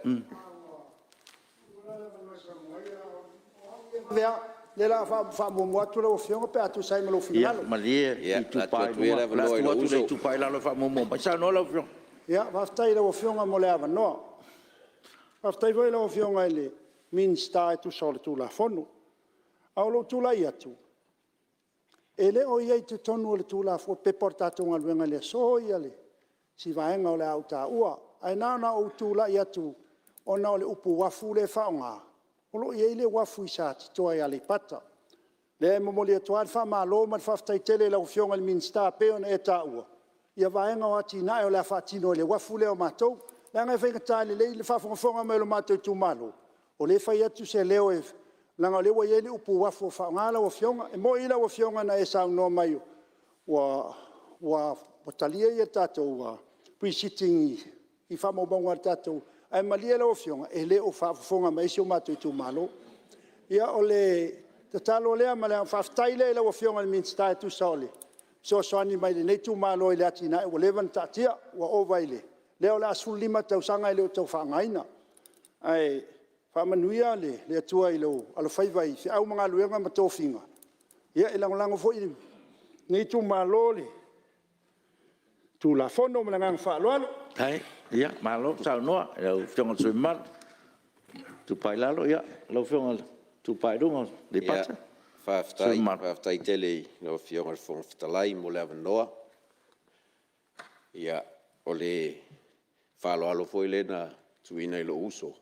O lea o le a faamuamua atu lau Afioga pe a tusa ai ma lou finagalo. Ia malie le Itupa i Luga, o le a tuu atu i le Itupa i Lalo e faamuamua mai. Saunoa lau Afioga. Faafetai i lau Afioga mo le avanoa. Faafetai foi i lau Afioga i le Minisita e tusa o le Tulafono. A o lou tulai atu, e le o i ai i totonu o le Pepa o le tatou galuega i le aso si vaega o le a ou taua. Ae na ona ou tulai atu ona o le upu uafu lea e faaaoga, o lo o i ai le uafu i Satitoa i Aleipata. O lea e momoli atu ai le faamalo ma le faafetai tele i lau Afioga i le Minisita e pei ona e taua vaega o atinae o le a faatino i le uafu lea o matou. Leaga e faigata lelei le faafogafoga mai o le matou itumalo, o lea e fai atu se leo, leaga o lea ua i ai le upu uafu ua faaaoga lau Afioga. E moni lau Afioga na e saunoa mai ua talia le tatou Pre-Sitting i faamaumauga a le tatou... Ae malie lau Afioga, e le o faafofoga mai si o matou itumalo. Ia, o le tatalo lea ma le agaga faafetai lea i lau Afioga i le Minisita e tusa o le fesoasoani mai i lenei itumalo i le atinae ua leva ona taatia, ua ova i le... o lea o le a 15 tausaga e le o toe faaaogaina. Ae faamanuia le Atua i lou alofaiva i feau ma galuega ma tofiga. Ia e lagolago foi e lenei itumalo le Tulafono. Ma le agaga faaaloalo. Faafetai. Malo saunoa i lau Afioga i le sui usufono mamalu mo le Itupa i Lalo. Lau Afioga i le Itupa i Luga Aleipata. Faafetai faafetai tele i lau Afioga i le Fofoga Fetalai mo le avanoa. Ia, o le faaaloalo foi lea na tuuina i lou uso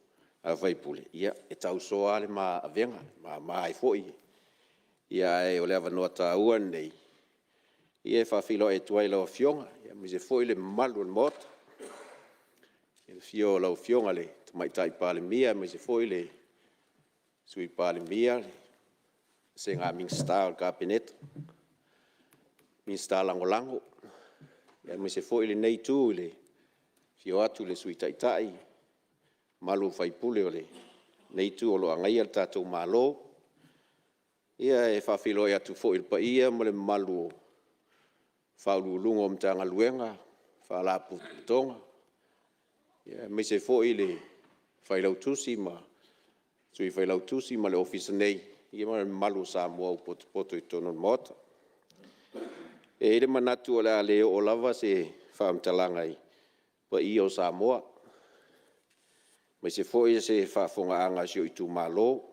a sui usufono, ia e tausoa lava le ma avega, e mama ai foi. Ae o le avanoa taua lenei e faafeiloai atu ai i lau Afioga aemaise foi le mamalu o le Maota, i le afio o lau Afioga i le Tamaitai Palemia aemaise foi le Sui Palemia, le Vasega Minisita o le Kapeneta, Minisita Lagolago, aemaise foi lenei Itu i le afio atu o le Sui Taitai, mamalu o sui usufono o le lenei Itu o lo o agaia lo tatou Malo. E faafeiloai atu foi i le paia ma le mamalu o Ofisa Sili o Pulega o Matagaluega, Faalapotopotoga, aemaise foi le Failautusi ma le Sui Failautusi ma le Ofisa nei, ma le mamalu o Samoa ua potopoto i totonu o le Maota. E i ai le manatu o le a le oo lava se faamatalaga i paia o Samoa, aemaise foi o se faafofogaaga a si ou itumalo.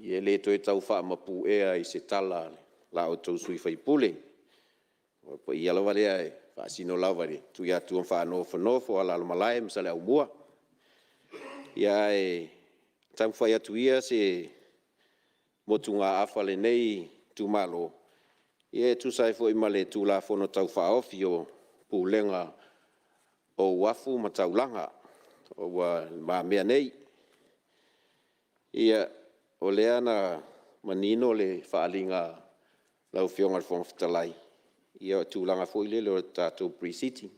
E le toe tau faamapueina i se tala a la outou sui usufono. O le paia lava lea e faasino lava i le Tuiatua faanofonofo, Alalamalae ma Saleaaumua. Ae taumafai atu ia se motugaafa a lenei itumalo e tusa ai foi ma le Tulafono Tau Faaofi o Pulega o Uafu ma Taulaga ua i lumamea nei. O lea na manino le faaaliga a lau Afioga i le Fofoga Fetalai, o le tulaga foi lele o le tatou Pre-Sitting.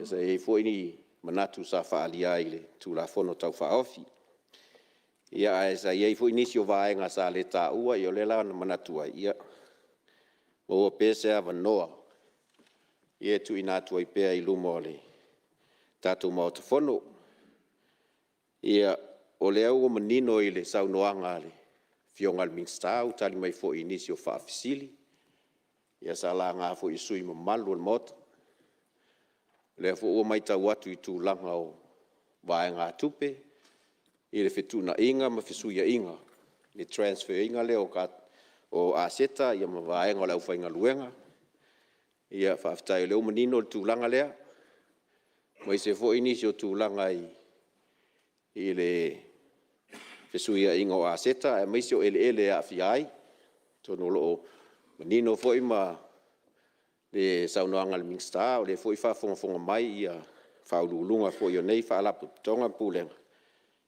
Sa i ai foi ni manatu sa faaalia ai i le Tulafono Tau Faaofi. Ae sa i ai foi nisi o vaega sa le taua, o lea la na manatu ai, ia maua pea se avanoa e tuuina atu ai pea i luma o le tatou Maota Fono. O lea ua manino i le saunoaga a le Afioga i le Minisita ua tali mai foi i nisi o faafesili sa laga foi e sui usufono mamalu o le Maota. O lea foi ua matau atu i tulaga o vaegatupe i le fetuunaiga ma fesuiaiga, le transfer ina lea o aseta ma vaega o le aufaigaluega. Faafetai o lea ua manino le tulaga lea, aemaise foi nisi o tulaga i le fesuiaiga o aseta aemaise o eleele e aafia ai. Atonu o lo o manino foi le saunoaga a le Minisita, o lea foi e faafogafoga mai Ofisa Sili o Pulega foi o nei Faalapotopotoga ma Pulega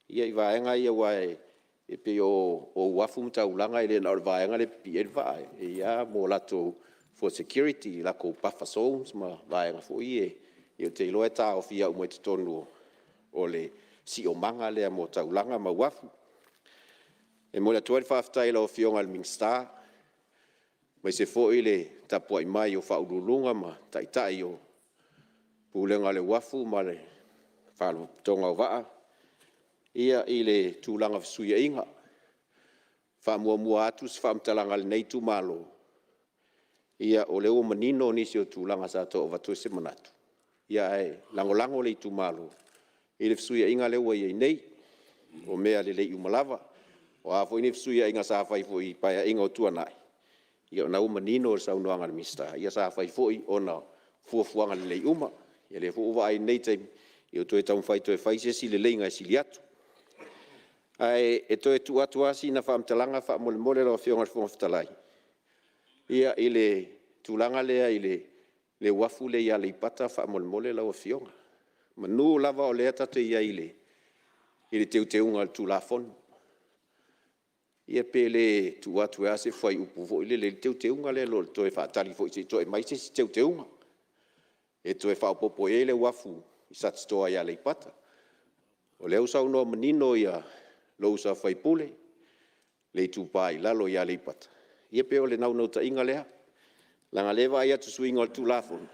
i vaega ia, aua e pei o uafu ma taulaga e le na o le vaega lea e pipii ai le vaa, e i ai lava mo latou for security, latou buffer zones ma vaega foi ia ou te iloa e taofia uma i totonu o le siomaga lea mo taulaga ma uafu. E momoli atu ai le faafetai i lau Afioga i le Minisita, aemaise foi le tapuai mai a Ofisa Sili o Pulega ma Taitai o Pulega o le Uafu ma le Faalapotopotoga o Vaa i le tulaga o fesuiaiga. E faamuamua atu se faamatalaga a lenei itumalo, o lea ua manino nisi o tulaga sa tau avatu ai se manatu, ae lagolago le itumalo i le fesuiaiga lea ua i ai nei, o mea lelei uma lava. O a foi ni fesuiaiga sa fai foi i Paeaiga ua tuanai, ia o lena ua manino le saunoaga a le Minisita, ia sa fai foi ona o fuafuaga lelei uma. Ia o lea foi ua vaai i lenei taimi, ia ua toe taumafai e toe fai se isi leleiga e sili atu. Ae toe tuu atu lava sina faamatalaga faamolemole lau Afioga i le Fofoga Fetalai, i le tulaga lea i le uafu lea i Aleipata faamolemole lau Afioga. Semeamanu lava o lea tatou te i ai i le Teuteuga o le Tulafono, ia pe le tuu atu ai lava se fuaiupu foi lele i le Teuteuga lea, i lo le toe faatali foi se i toe aumai se isi Teuteuga e toe faaopoopo i ai le uafu i Satitoa i Aleipata. O lea ua saunoa manino lou uso a sui usufono le Itupa i Lalo i Aleipata, ia pei o le naunautaiga lea, leaga o lea e vaai atu i suiga o le Tulafono,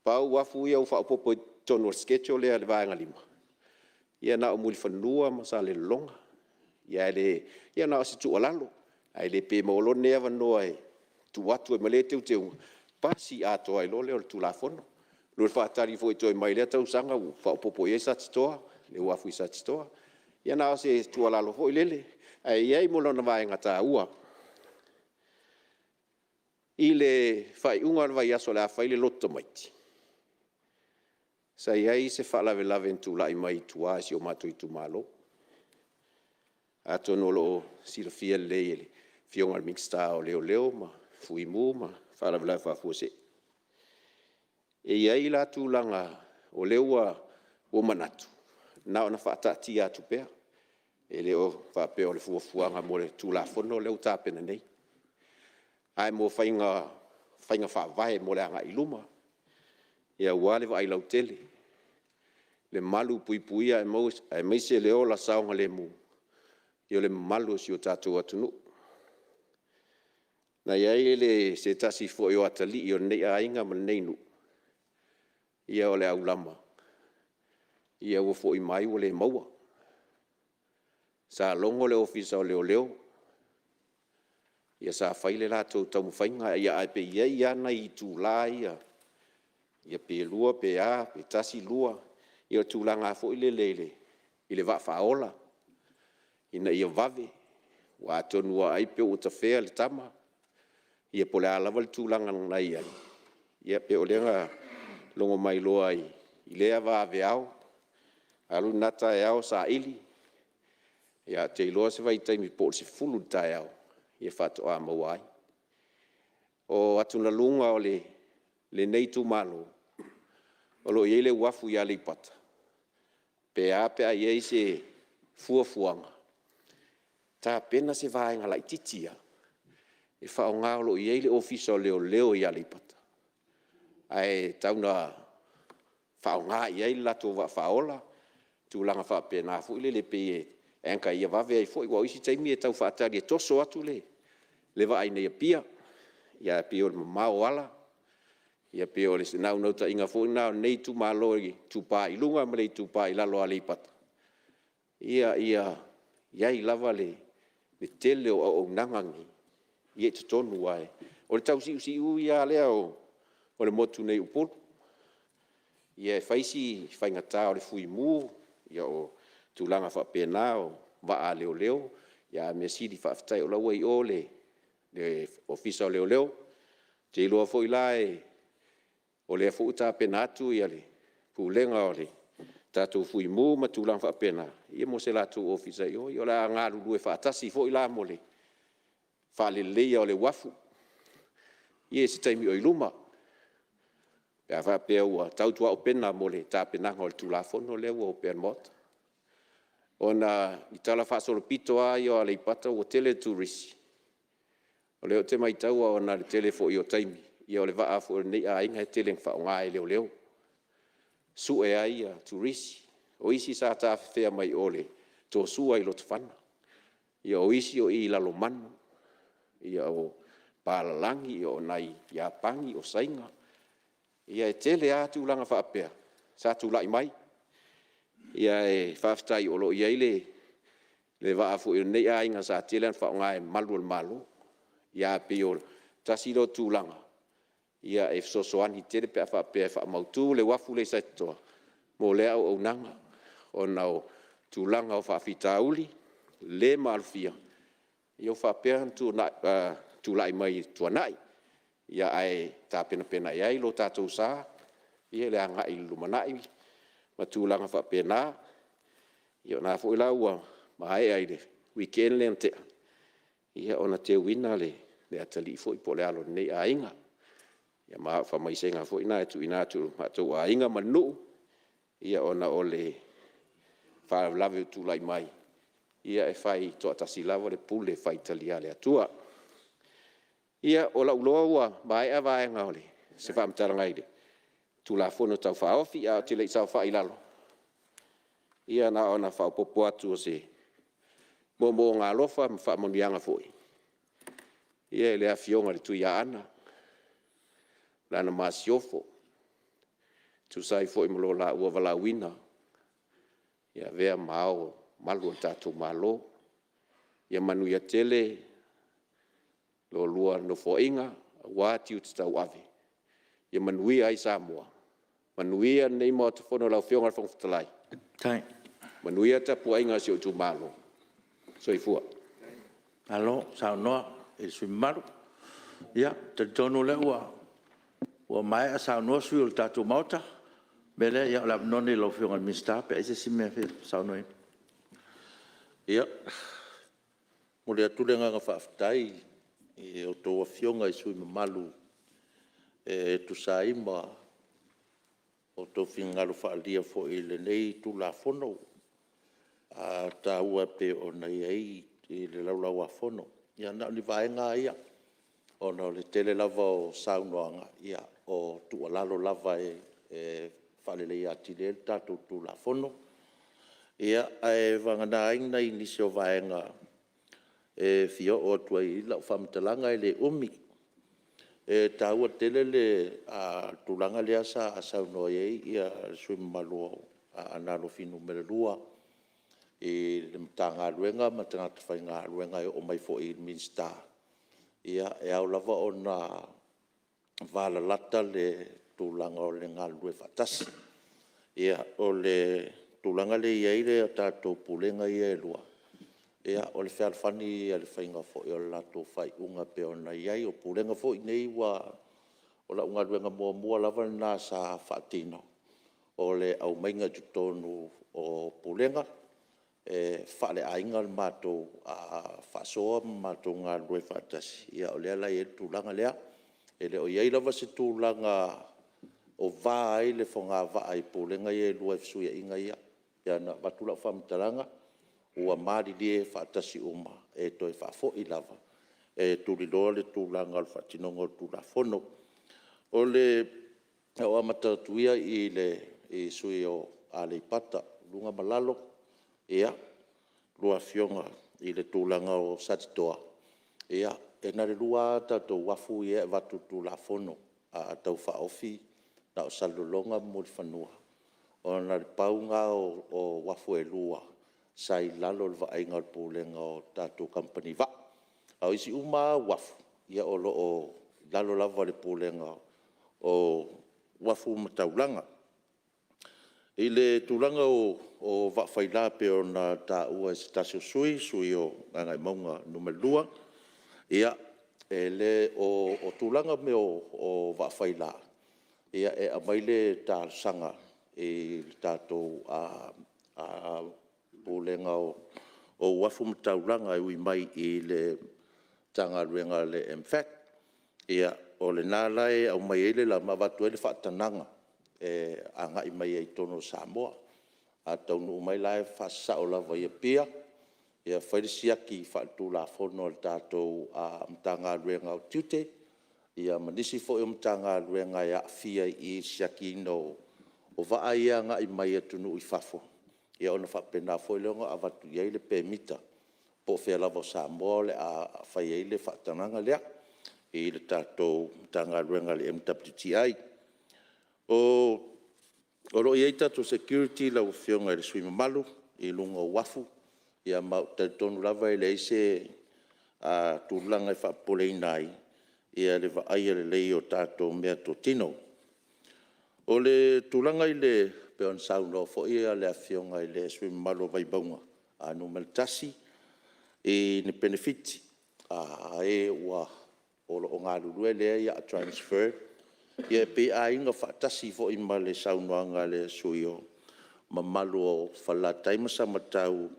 pau uafu ia ua faaopoopo i totonu o le schedule lea a le Vaega 5, ia na o Mulifanua ma Salelologa. Ia na o se tuualalo, ae le pe maua loa lenei avanoa e tuu atu ai ma lea teuteuga, pasi atoa ai loa lea o le Tulafono. I lo le faatali foi e toe aumai i lea tausaga ua faaopoopo i ai Satitoa, le uafu i Satitoa. Ia na o se tuualalo foi lele, ae i ai ma lona vaega taua. I le faaiuga o le vaiaso o le a fai le lotu tamaiti, sa i ai se faalavelave na tulai mai i tua i si o matou itumalo. Atonu o lo o silafia lelei e le Afioga i le Minisita o Leoleo ma Fuimu ma Faalavelave Faafuasei. E i ai la tulaga o lea ua manatu, na ona faataatia atu pea, e le faapea o le fuafuaga mo le Tulafono lea ua tapena nei. Ae mo faiga faavae mo le agai i luma, aua le vaai lautele. le malupuipuia aemaise le ola saogalemu o le mamalu o si o tatou atunuu. Na i ai se tasi foi o atalii o lenei aiga ma lenei nuu, ia o le aulama ua foi mai ua le maua. Sa logo le Ofisa o Leoleo, ia sa fai le latou taumafaiga, ae pe i ai lava nai itula ia, pe 2 pe a, pe 1, 2, ia o le tulaga lava foi lele i le vaa faaola ina ia vave. Aua atonu ai pe ua tafea le tama, ia po o le a lava le tulaga na i ai, ia pei o lea na logo mai loa i lea vaveao, alu lena taeao o saili, ae ou te iloa o se vaitaimi po o le 10 i le taeao faatoa maua ai. O atugaluga o lenei itumalo, o lo o i ai le uafu i Aleipata, pe a pe a i ai se fuafuaga, tapena se vaega laitiiti lava e faaaoga o lo o i ai le Ofisa o Leoleo i Aleipata, ae tau ina faaaoga i ai le latou vaa faaola, tulaga faapena foi lele pei e anchor ia vave ai foi. Aua o isi taimi e tau faatali e toso atu le vaa iinei i Apia, ae pei o le mamao o ala, ia pei o se naunautaiga foi lena o lenei itumalo o le Itupa i Luga ma le Itupa i Lalo o Aleipata, ia i ai lava le tele o auaunaga nei i totonu, aua o le tau siusiu lava lea o le motu nei i Upolu. Ia e fai si faigata o le fuimu, o tulaga faapena o vaa a leoleo, ae o le mea sili faafetai o la ua i o le Ofisa o Leoleo. Ou te iloa foi la o lea foi ua tapena atu le Pulega o le tatou Fuimu ma tulaga faapena mo se latou ofisa i o. Ia o le a galulue faatasi foi la mo le faaleleia o le uafu i se taimi o i luma, pe a faapea ua tautuaupega mo le tapenaga o le Tulafono lea ua opea i le Maota. Ona i talafaasolopito lava ia o Aleipata ua tele turisi, o lea ou te maitaua ona o le tele foi o taimi, ia o le vaa foi o lenei aiga e tele ina faaaoga e leoleo, sue ai turisi. O isi sa tafefea mai o i le Tosua i Lotofaga, ia o isi o Lalomanu, o papalagi, o nai Iapani, o Saina. Ia e tele lava tulaga faapea sa tulai mai, ae faafetai o lo o i ai le vaa foi o lenei aiga sa tele ina faaaoga e malu o le Malo. Ae pei o le tasi lea o tulaga e fesoasoani tele pe a faapea e faamautu le uafu lea i Satitoa mo lea auaunaga, ona o tulaga o faafitauli le maalofia ua faapea ona tulai mai i le tuanai. Ae tapenapena i ai lo tatou sa i le agai i le lumanai ma tulaga faapena. Ia o lena foi la ua maea i le weekend lea na tea ona teuina le atalii foi po o le alo o lenei aiga. Ia ma o le faamaisega foi lena e tuuina atu i lo matou aiga ma le nuu ona o le faalavelave ua tulai mai, ia e fai toatasi lava le pule faitalia a le Atua. Ia, o lou iloa ua maea vaega o se faamatalaga i le Tulafono Tau Faaofi. Ae ou te le i saofai i lalo, ia na ona faaopoopo atu o se moomooga alofa ma faamanuiaga foi i le Afioga i le Tuiaana ma lana Masiofo, e tusa ai foi ma lo laua valaauina e avea ma Ao Mamalu o le tatou Malo. Ia manuia tele la oulua Nofoaiga aua tiute tauave, ia manuia ai Samoa, manuia lenei Maota Fono lau Afioga i le Fofoga Fetalai, manuia le tapuaiga a si ou itumalo. Soifua. Malo saunoa i le sui usufono mamalu. Ia, e talitonu o lea ua maea saunoa sui usufono o le tatou Maota. O le mea lea, o le avanoa lenei i lau Afioga i le Minisita pe a i ai se isi mea e fia saunoa i ai. Ia, e momoli atu le agaga faafetai i a outou Afioga i sui usufono mamalu e tusa ai ma outou finagalo faaalia foi i lenei Tulafono taua e pei ona i ai i le Laulau-a-Fono. Ia na o ni vaega lava ia, ona o le tele lava o saunoaga, o tuualalo lava e faaleleia atili ai le tatou Tulafono. Ia, ae vagana ai nai nisi o vaega e fia oo atu i ai lau faamatalaga e le umi. E taua tele le tulaga lea sa saunoa i ai le sui usufono mamalu o Aana Alofi 2 i le Matagaluega ma tagata faigaluega e oo mai foi i le Minisita, e ao lava ona valalata le tulaga o le galulue faatasi. O le tulaga lea e i ai le tatou Pulega ia e lua, o le fealofani ia i le faiga foi o le latou faaiuga e pei ona i ai. O Pulega foi nei ua... O lau galuega muamua lava lena sa faatino, o le aumaiga i totonu o Pulega e faaleaiga le matou faasoa ma matou galulue faatasi, ia o lea la e i ai le tulaga lea. E le o i ai lava se tulaga o va ai le fogavaa i Pulega ia e lua i fesuiaiga ia. E pei ona avatu lau faamatalaga, ua malilie faatasi uma e toe faafoi lava e tuliloa le tulaga o le faatinoga o le Tulafono. O le a ou amata atu ia i le sui usufono mo Aleipata, Luga ma Lalo, ia, lua Afioga i le tulaga o Satitoa, e na o le lua lava tatou uafu ia e avatu i le Tulafono Tau Faaofi, na o Salelologa ma Mulifanua, ona na o le pau lena o uafu e lua sa i lalo o le vaaiga a le Pulega o tatou kamupani vaa. A o isi uma lava uafu, o lo o i lalo lava o le Pulega o Uafu ma Taulaga. I le tulaga o vaa faila pei ona taua e se tasi o sui usufono, le sui usufono mo Gagaemauga 2, ia, o tulaga o mea o vaa faila, e aumai le talosaga i le tatou Pulega o Uafu ma Taulaga e ui mai i le Matagaluega a le MFAT. Ia, o lena la e aumai ai ma avatu ai le faatagaga e agai mai ai i totonu o Samoa. A taunuu mai la e faasasao lava i Apia, fai le siaki faaletulafono a le tatou Matagaluega o Tiute ma nisi foi o Matagaluega e aafia i i i le siakiina o vaa ia e agai mai atunuu i fafo, ia ona faapena foi lea ona avatu i ai le pemita po o fea lava o Samoa o le a fai ai le faatagaga lea i le tatou Matagaluega o le MWTI. O lo o i ai tatou security lau Afioga i le sui usufono mamalu i luga o uafu, ma ou te talitonu lava e leai se tulaga e faapopoleina ai le vaaia lelei o tatou meatotino. O le tulaga e pei ona saunoa foi le Afioga i le sui usufono mamalu o Vaimauga 1 i ni penefiti a e o lo o galulue lea o le a transfer, ia pe aiga faatasi foi ma le saunoaga a le sui usufono mamalu o Falelatai ma Samatau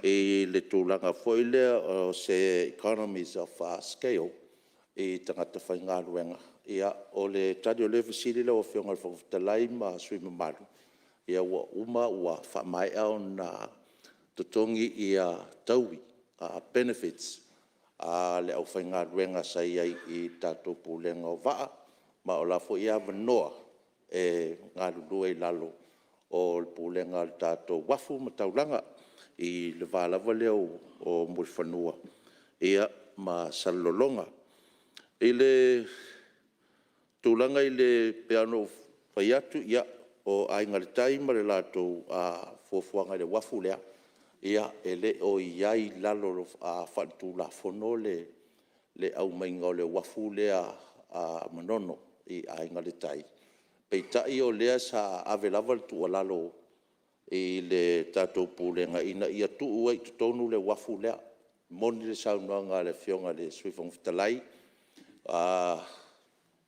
i le tulaga foi lea o se economies of scale i tagata faigaluega. Ia, o le tali o lea fesili lau Afioga i le Fofoga Fetalai ma sui usufono mamalu, ua uma ua faamaea ona totogi taui, benefits a le aufaigaluega sa i ai i le tatou Pulega o Vaa, ma o la e foi e avanoa e galulue i lalo o le Pulega a le tatou Uafu ma Taulaga i le va lava lea o Mulifanua ma Salelologa. I le tulaga e pei ona ou fai atu, o Aiga i le Tai ma le latou fuafuaga i le uafu lea, e le o i ai i lalo faaletulafono le aumaiga o le uafu lea a Manono i Aiga i le Tai. Peitai o lea sa ave lava le tuualalo i le tatou Pulega ina ia tuu ai i totonu le uafu lea. E moni le saunoaga a le Afioga i le Sui Fofoga Fetalai,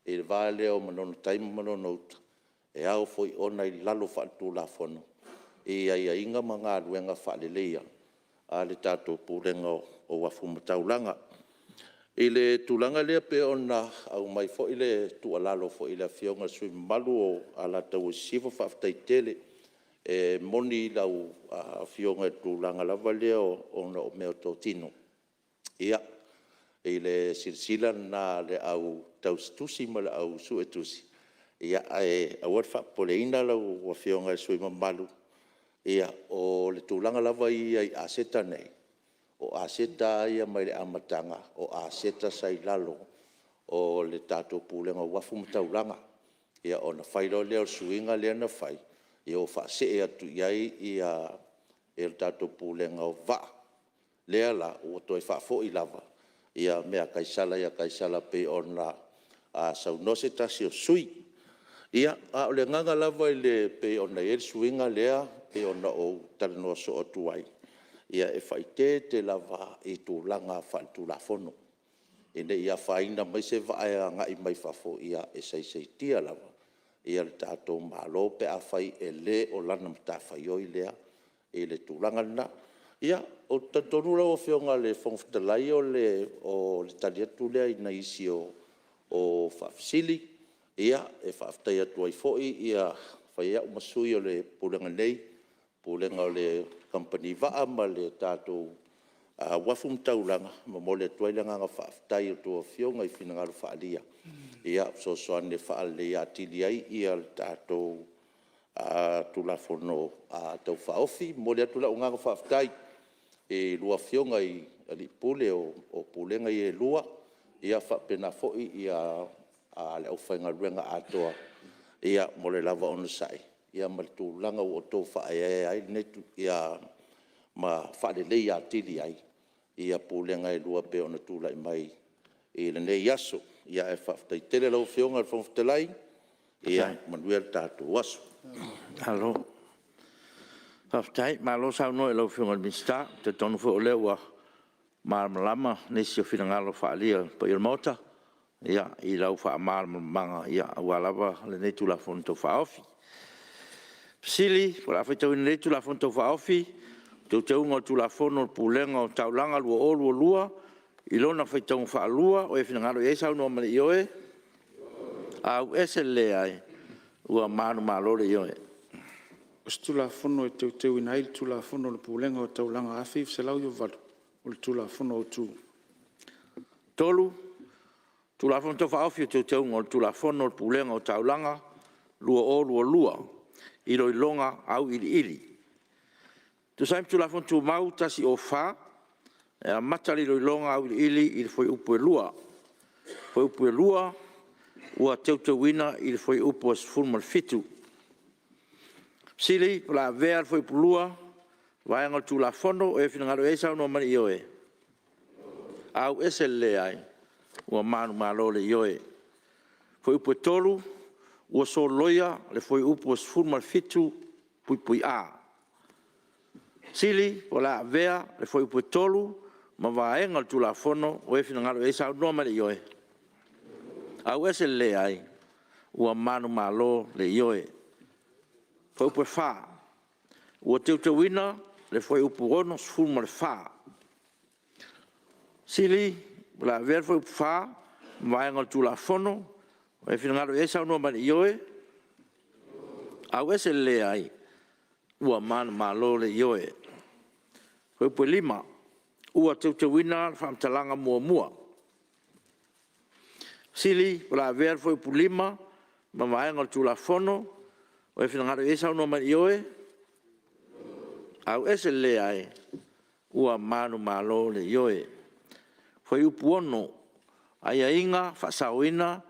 i le va lea o Manono-tai ma Manono-uta, e ao foi ona i lalo faale-Tulafono i aiaiga ma galuega faaleleia a le tatou Pulega o Uafu ma Taulaga. I le tulaga lea pei ona aumai foi le tuualalo foi i le Afioga i le sui usufono mamalu o Alataua Sisifo, faafetai tele. E moni lau Afioga i le tulaga lava lea ona o meatotino, ia, i le silasila lena a le au tausitusi ma le au suetusi, Ae aua le faapopoleina lau Afioga i le sui usufono mamalu, o le tulaga lava ia i aseta nei, o aseta lava ia mai le amataga, o aseta sa i lalo o le tatou Pulega o Uafu ma Taulaga. Ona fai loa lea o le suiga lea na fai, ua faasee atu i ai le tatou Pulega o Vaa, lea la ua toe faafoi lava mea a Kaisara ia Kaisara e pei ona saunoa se tasi o sui usufono. Ia, a o le agaga lava e pei ona i ai le suiga lea e pei ona ou talanoa soo atu ai, e faaeteete lava i tulaga faaletulafono, ina ne i afaina mai se vaa e agai mai fafo, e saisaitia lava le tatou Malo pe afai e le o lana matafaioi lea i le tulaga lena. Ia, ou te talitonu lau Afioga i le Fofoga Fetalai, o le tali atu lea i nisi o faafesili. E faafetai atu ai foi, e fai ai au ma sui o le Pulega nei, Pulega o le Kamupani Vaa ma le tatou Uafu ma Taulaga, e momoli atu ai le agaga faafetai i a outou Afioga i finagalo faaalia e fesoasoani e faaleleia atili ai le tatou Tulafono Tau Faaofi. E momoli atu lau agaga faafetai i a oulua Afioga i Alii Pule o Pulega ia e lua, faapena foi le aufaigaluega atoa mo le lava onosai ma le tulaga ua outou faaeaea ai ma faaleleia atili ai Pulega e lua pei ona tulai mai i lenei aso. Ae faafetai tele lau Afioga i le Fofoga Fetalai, ia manuia le tatou aso. Malo faafetai, malo saunoa i lau Afioga i le Minisita. Ou te talitonu foi o lea ua malamalama nisi o finagalo faaalia o le paia o le Maota i lau faamalamalamaga aua lava lenei Tulafono Tau Faaofi. O le a faitauina nei Tulafono Tau Faaofi, o Teuteuga o le Tulafono o le Pulega o Taulaga 2022 i lona faitauga faalua. O e finagalo i ai saunoa ma le ioe, a ua manumalo le Ioe. O se Tulafono e Teuteuina ai le Tulafono o le Pulega o Taulaga 1998, o le Tulafono Autu. 3. Tulafono Tau Faaofi o Teuteuga o le Tulafono o le Pulega o Taulaga 2022. Iloiloga Auiliili. E tusa ai ma Tulafono Tumau 104, e amata le Iloiloga Auiliili i le Fuaiupu 2. Fuaiupu 2 ua teuteuina i le Fuaiupu 17. Fesili po o le a avea le Fuaiupu 2 ma vaega o le Tulafono. O e finagalo i ai saunoa mai i le ioe. Ioe. Ua manumalo le Ioe. Fuaiupu 3, ua soloia le fuaiupu 17(A). Fesili po o le a avea le Fuaiupu 3 ma Vaega o le Tulafono. O e finagalo i ai saunoa mai i le ioe. Ioe. Auese le leai. Ua manumalo le Ioe. Fuaiupu 4, ua teuteuina le fuaiupu 64. Fesili po o le a avea le fuaiupu 4 ma Vaega o le Tulafono. O e finagalo i ai saunoa mai i le ioe. Ioe. Auese le leai. Ua manumalo le Ioe. Fuaiupu 5, ua teuteuina le faamatalaga muamua. Fesili po o le a avea le fuaiupu 5 ma Vaega o le Tulafono. O e finagalo i ai saunoa mai i le ioe. Auese le leai. Ua manumalo le Ioe. Fuaiupu 6, Aiaiga Faasaoina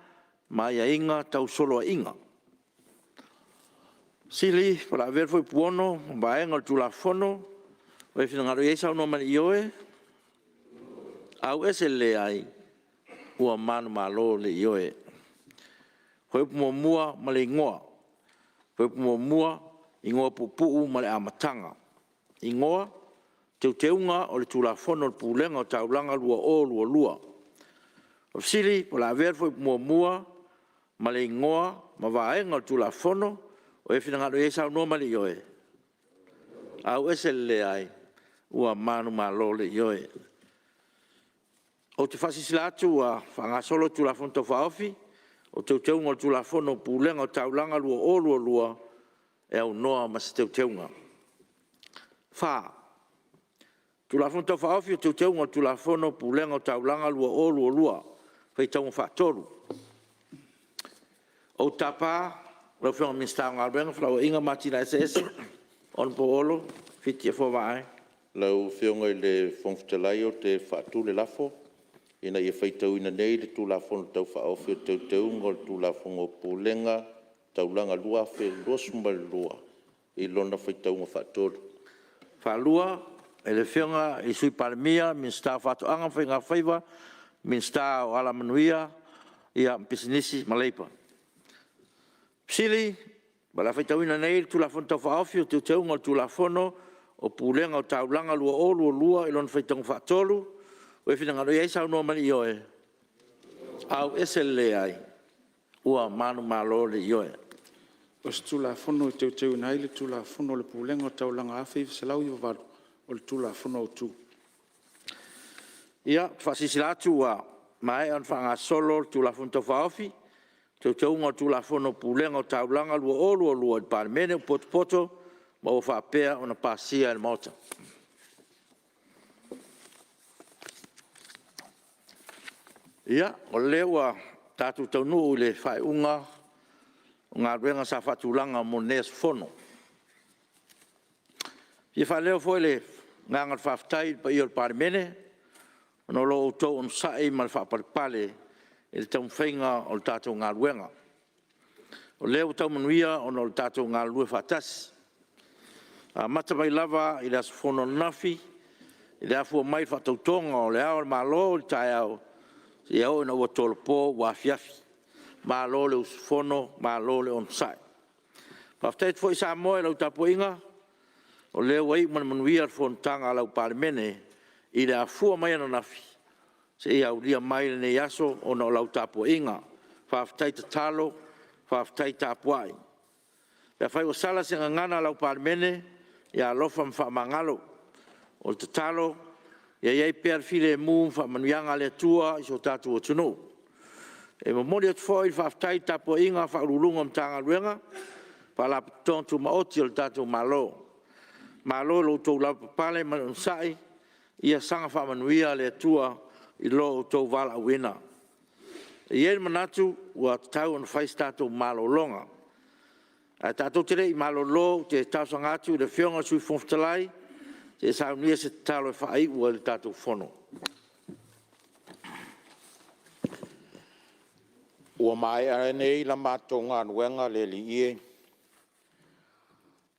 ma Aiaiga Tau Soloaiga. Fesili po o le a avea le fuaiupu 6 ma Vaega o le Tulafono. O e finagalo i ai saunoa mai i le ioe. Auese le leai. Ua manumalo le Ioe. Fuaiupu 1 ma le Igoa. Fuaiupu 1, Igoa Puupuu ma le Amataga. Igoa: Teuteuga o le Tulafono o le Pulega o Taulaga 2022. Fesili po o le a avea le Fuaiupu 1 ma le Igoa ma Vaega o le Tulafono. O e finagalo i ai saunoa mai i le ioe. Auese le leai. Ua manumalo le Ioe. Ou te faasilasila atu ua faagasolo le Tulafono Tau Faaofi o Teuteuga o le Tulafono o Pulega o Taulaga 2022 e aunoa ma se Teuteuga. 4. Tulafono Tau Faaofi o Teuteuga o le Tulafono o Pulega o Taulaga 2022, Faitauga Faatolu. Ou te tapa lau Afioga i le Minisita o Galuega, Felauaiga ma Atinae Eseese, Hon Olo Fiti Afoa Vaai. Lau Afioga i le Fofoga Fetalai ou te faatu le lafo, Ina ia faitauina nei le Tulafono Tau Faaofi o Teuteuga o le Tulafono o Pulega Taulaga 2022 i lona faitauga faatolu. E faatulima le Afioga i le Sui Palemia, Minisita o Faatoaga ma Faiga Faiva, Minisita o Alamanuia Pisinisi ma Leipa. O le a faitauina nei le Tulafono Tau Faaofi o Teuteuga o le Tulafono o Pulega Taulaga 2022 i lona faitauga faatolu. Ua e finagalo i ai saunoa mai i le ioe? Ua manumalo le ioe. O se Tulafono e Teuteuina ai le Tulafono o le Pulega o Taulaga 1998, o le Tulafono Autu. Ia, ou te faasilasila atu ua maea ona faagasolo le Tulafono Tau Faaofi o Teuteuga o le Tulafono o Pulega o Taulaga 2022 i le Palemene ua potopoto ma ua faapea ona pasia e le Maota. Ia, o lea ua tatou taunuu i le faaiuga o galuega sa faatulaga mo lenei aso Fono. E fia faaleo foi le agaga o le faafetai i le paia o le Palemene ona o lo outou onosai ma le faapalepale i le taumafaiga o le tatou galuega. O lea ua tau manuia ona o le tatou galulue faatasi. E amata mai lava i le aso Fono ananafi i le afua mai i le faatautoga o Le Ao o le Malo i le taeao, seia oo ina ua tolopo ua afiafi. Malo le usufono, malo le onosai. Faafetai atu foi Samoa i lau tapuaiga, o lea ua iu ma le manuia le fonotaga a lau Palemene i le afua mai ananafi seia aulia mai lenei aso ona o lau tapuaiga. Faafetai tatalo, faafetai tapuai. Pe afai ua sala se gagana a lau Palemene, ia alofa ma faamagalo. O le tatalo, ia i ai pea le filemu ma faamanuiaga a le Atua i si o tatou atunuu. E momoli atu foi le faafetai i le tapuaiga a Ofisa Sili o Pulega o Matagaluega ma Faalapotopotoga Tumaoti a le tatou Malo. Malo i lo outou lavapapale ma le onosai, ia saga faamanuia le Atua i lo outou valaauina. E i ai le manatu ua tatau ona fai se tatou malologa. Ae tatou te le i malolo, ou te talosaga atu i le Afioga i le Sui Fofoga Fetalai, se i e saunia se tatalo e faaiu ai le tatou Fono. Ua maea nei la matou galuega le Alii e,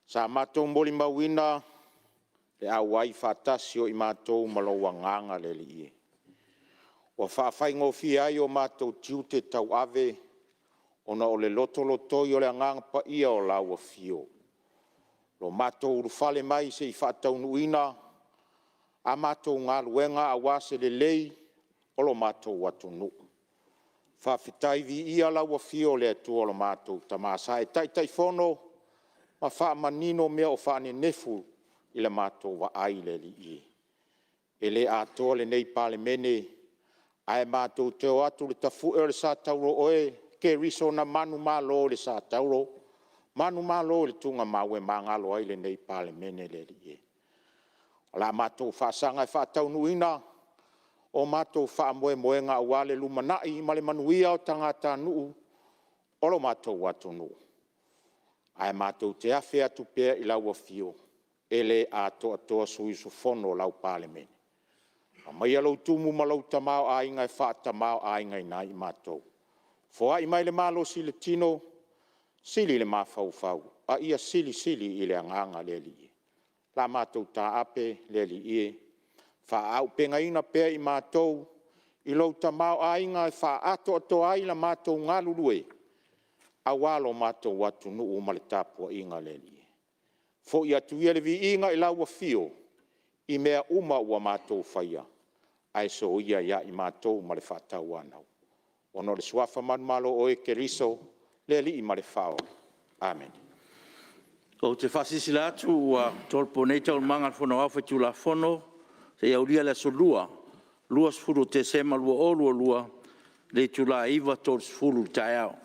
sa matou molimauina le auai faatasi o i matou ma lou Agaga le Alii e. Ua faafaigofie ai o matou tiute tauave ona o le lotolotoi o le Agaga Paia o lau Afio. Ua matou ulufale mai se i faataunuuina a matou galuega aua se lelei o lo matou atunuu. Faafetai viia lau Afio le Atua lo matou Tama sa e Taitaifono ma faamanino mea o faanenefu i le matou vaai le Alii e. E le atoa lenei Palemene ae matou te o atu i le tafue o le sa Tauro oe Keriso na manumalo i le sa Tauro, manumalo i le tugamau e magalo ai lenei Palemene le Alii e. O le a matou faasaga e faataunuuina o matou faamoemoega aua le lumanai ma le manuia o tagatanuu o lo matou atunuu. Ae matou te afe atu pea i lau Afio, e le atoatoa sui usufono o lau Palemene. Aumaia lou tumu ma lou tamaoaiga e faatamaoaigaina ai matou. Foai mai le malosi i le tino, sili le mafaufau a ia silisili i le agaga le Alii. O le a matou taape le Alii e, faaauupegaina pea i matou i lou tamaoaiga e faaatoatoa ai le matou galulue aua lo matou atunuu ma le tapuaiga le Alii. Foi atu ia le viiga i lau Afio i mea uma ua matou faia, ae soia ia i matou ma le faatauanau ona o le Suafa manumalo o oe Keriso le Alii ma le Faaola. Amene. Ou te faasilasila atu ua tolopo nei Taualumaga a le Fono Aoao Faitulafono seia aulia le Aso Lua, 20 o Tesema 2022 i le itula e 9:30 i le taeao.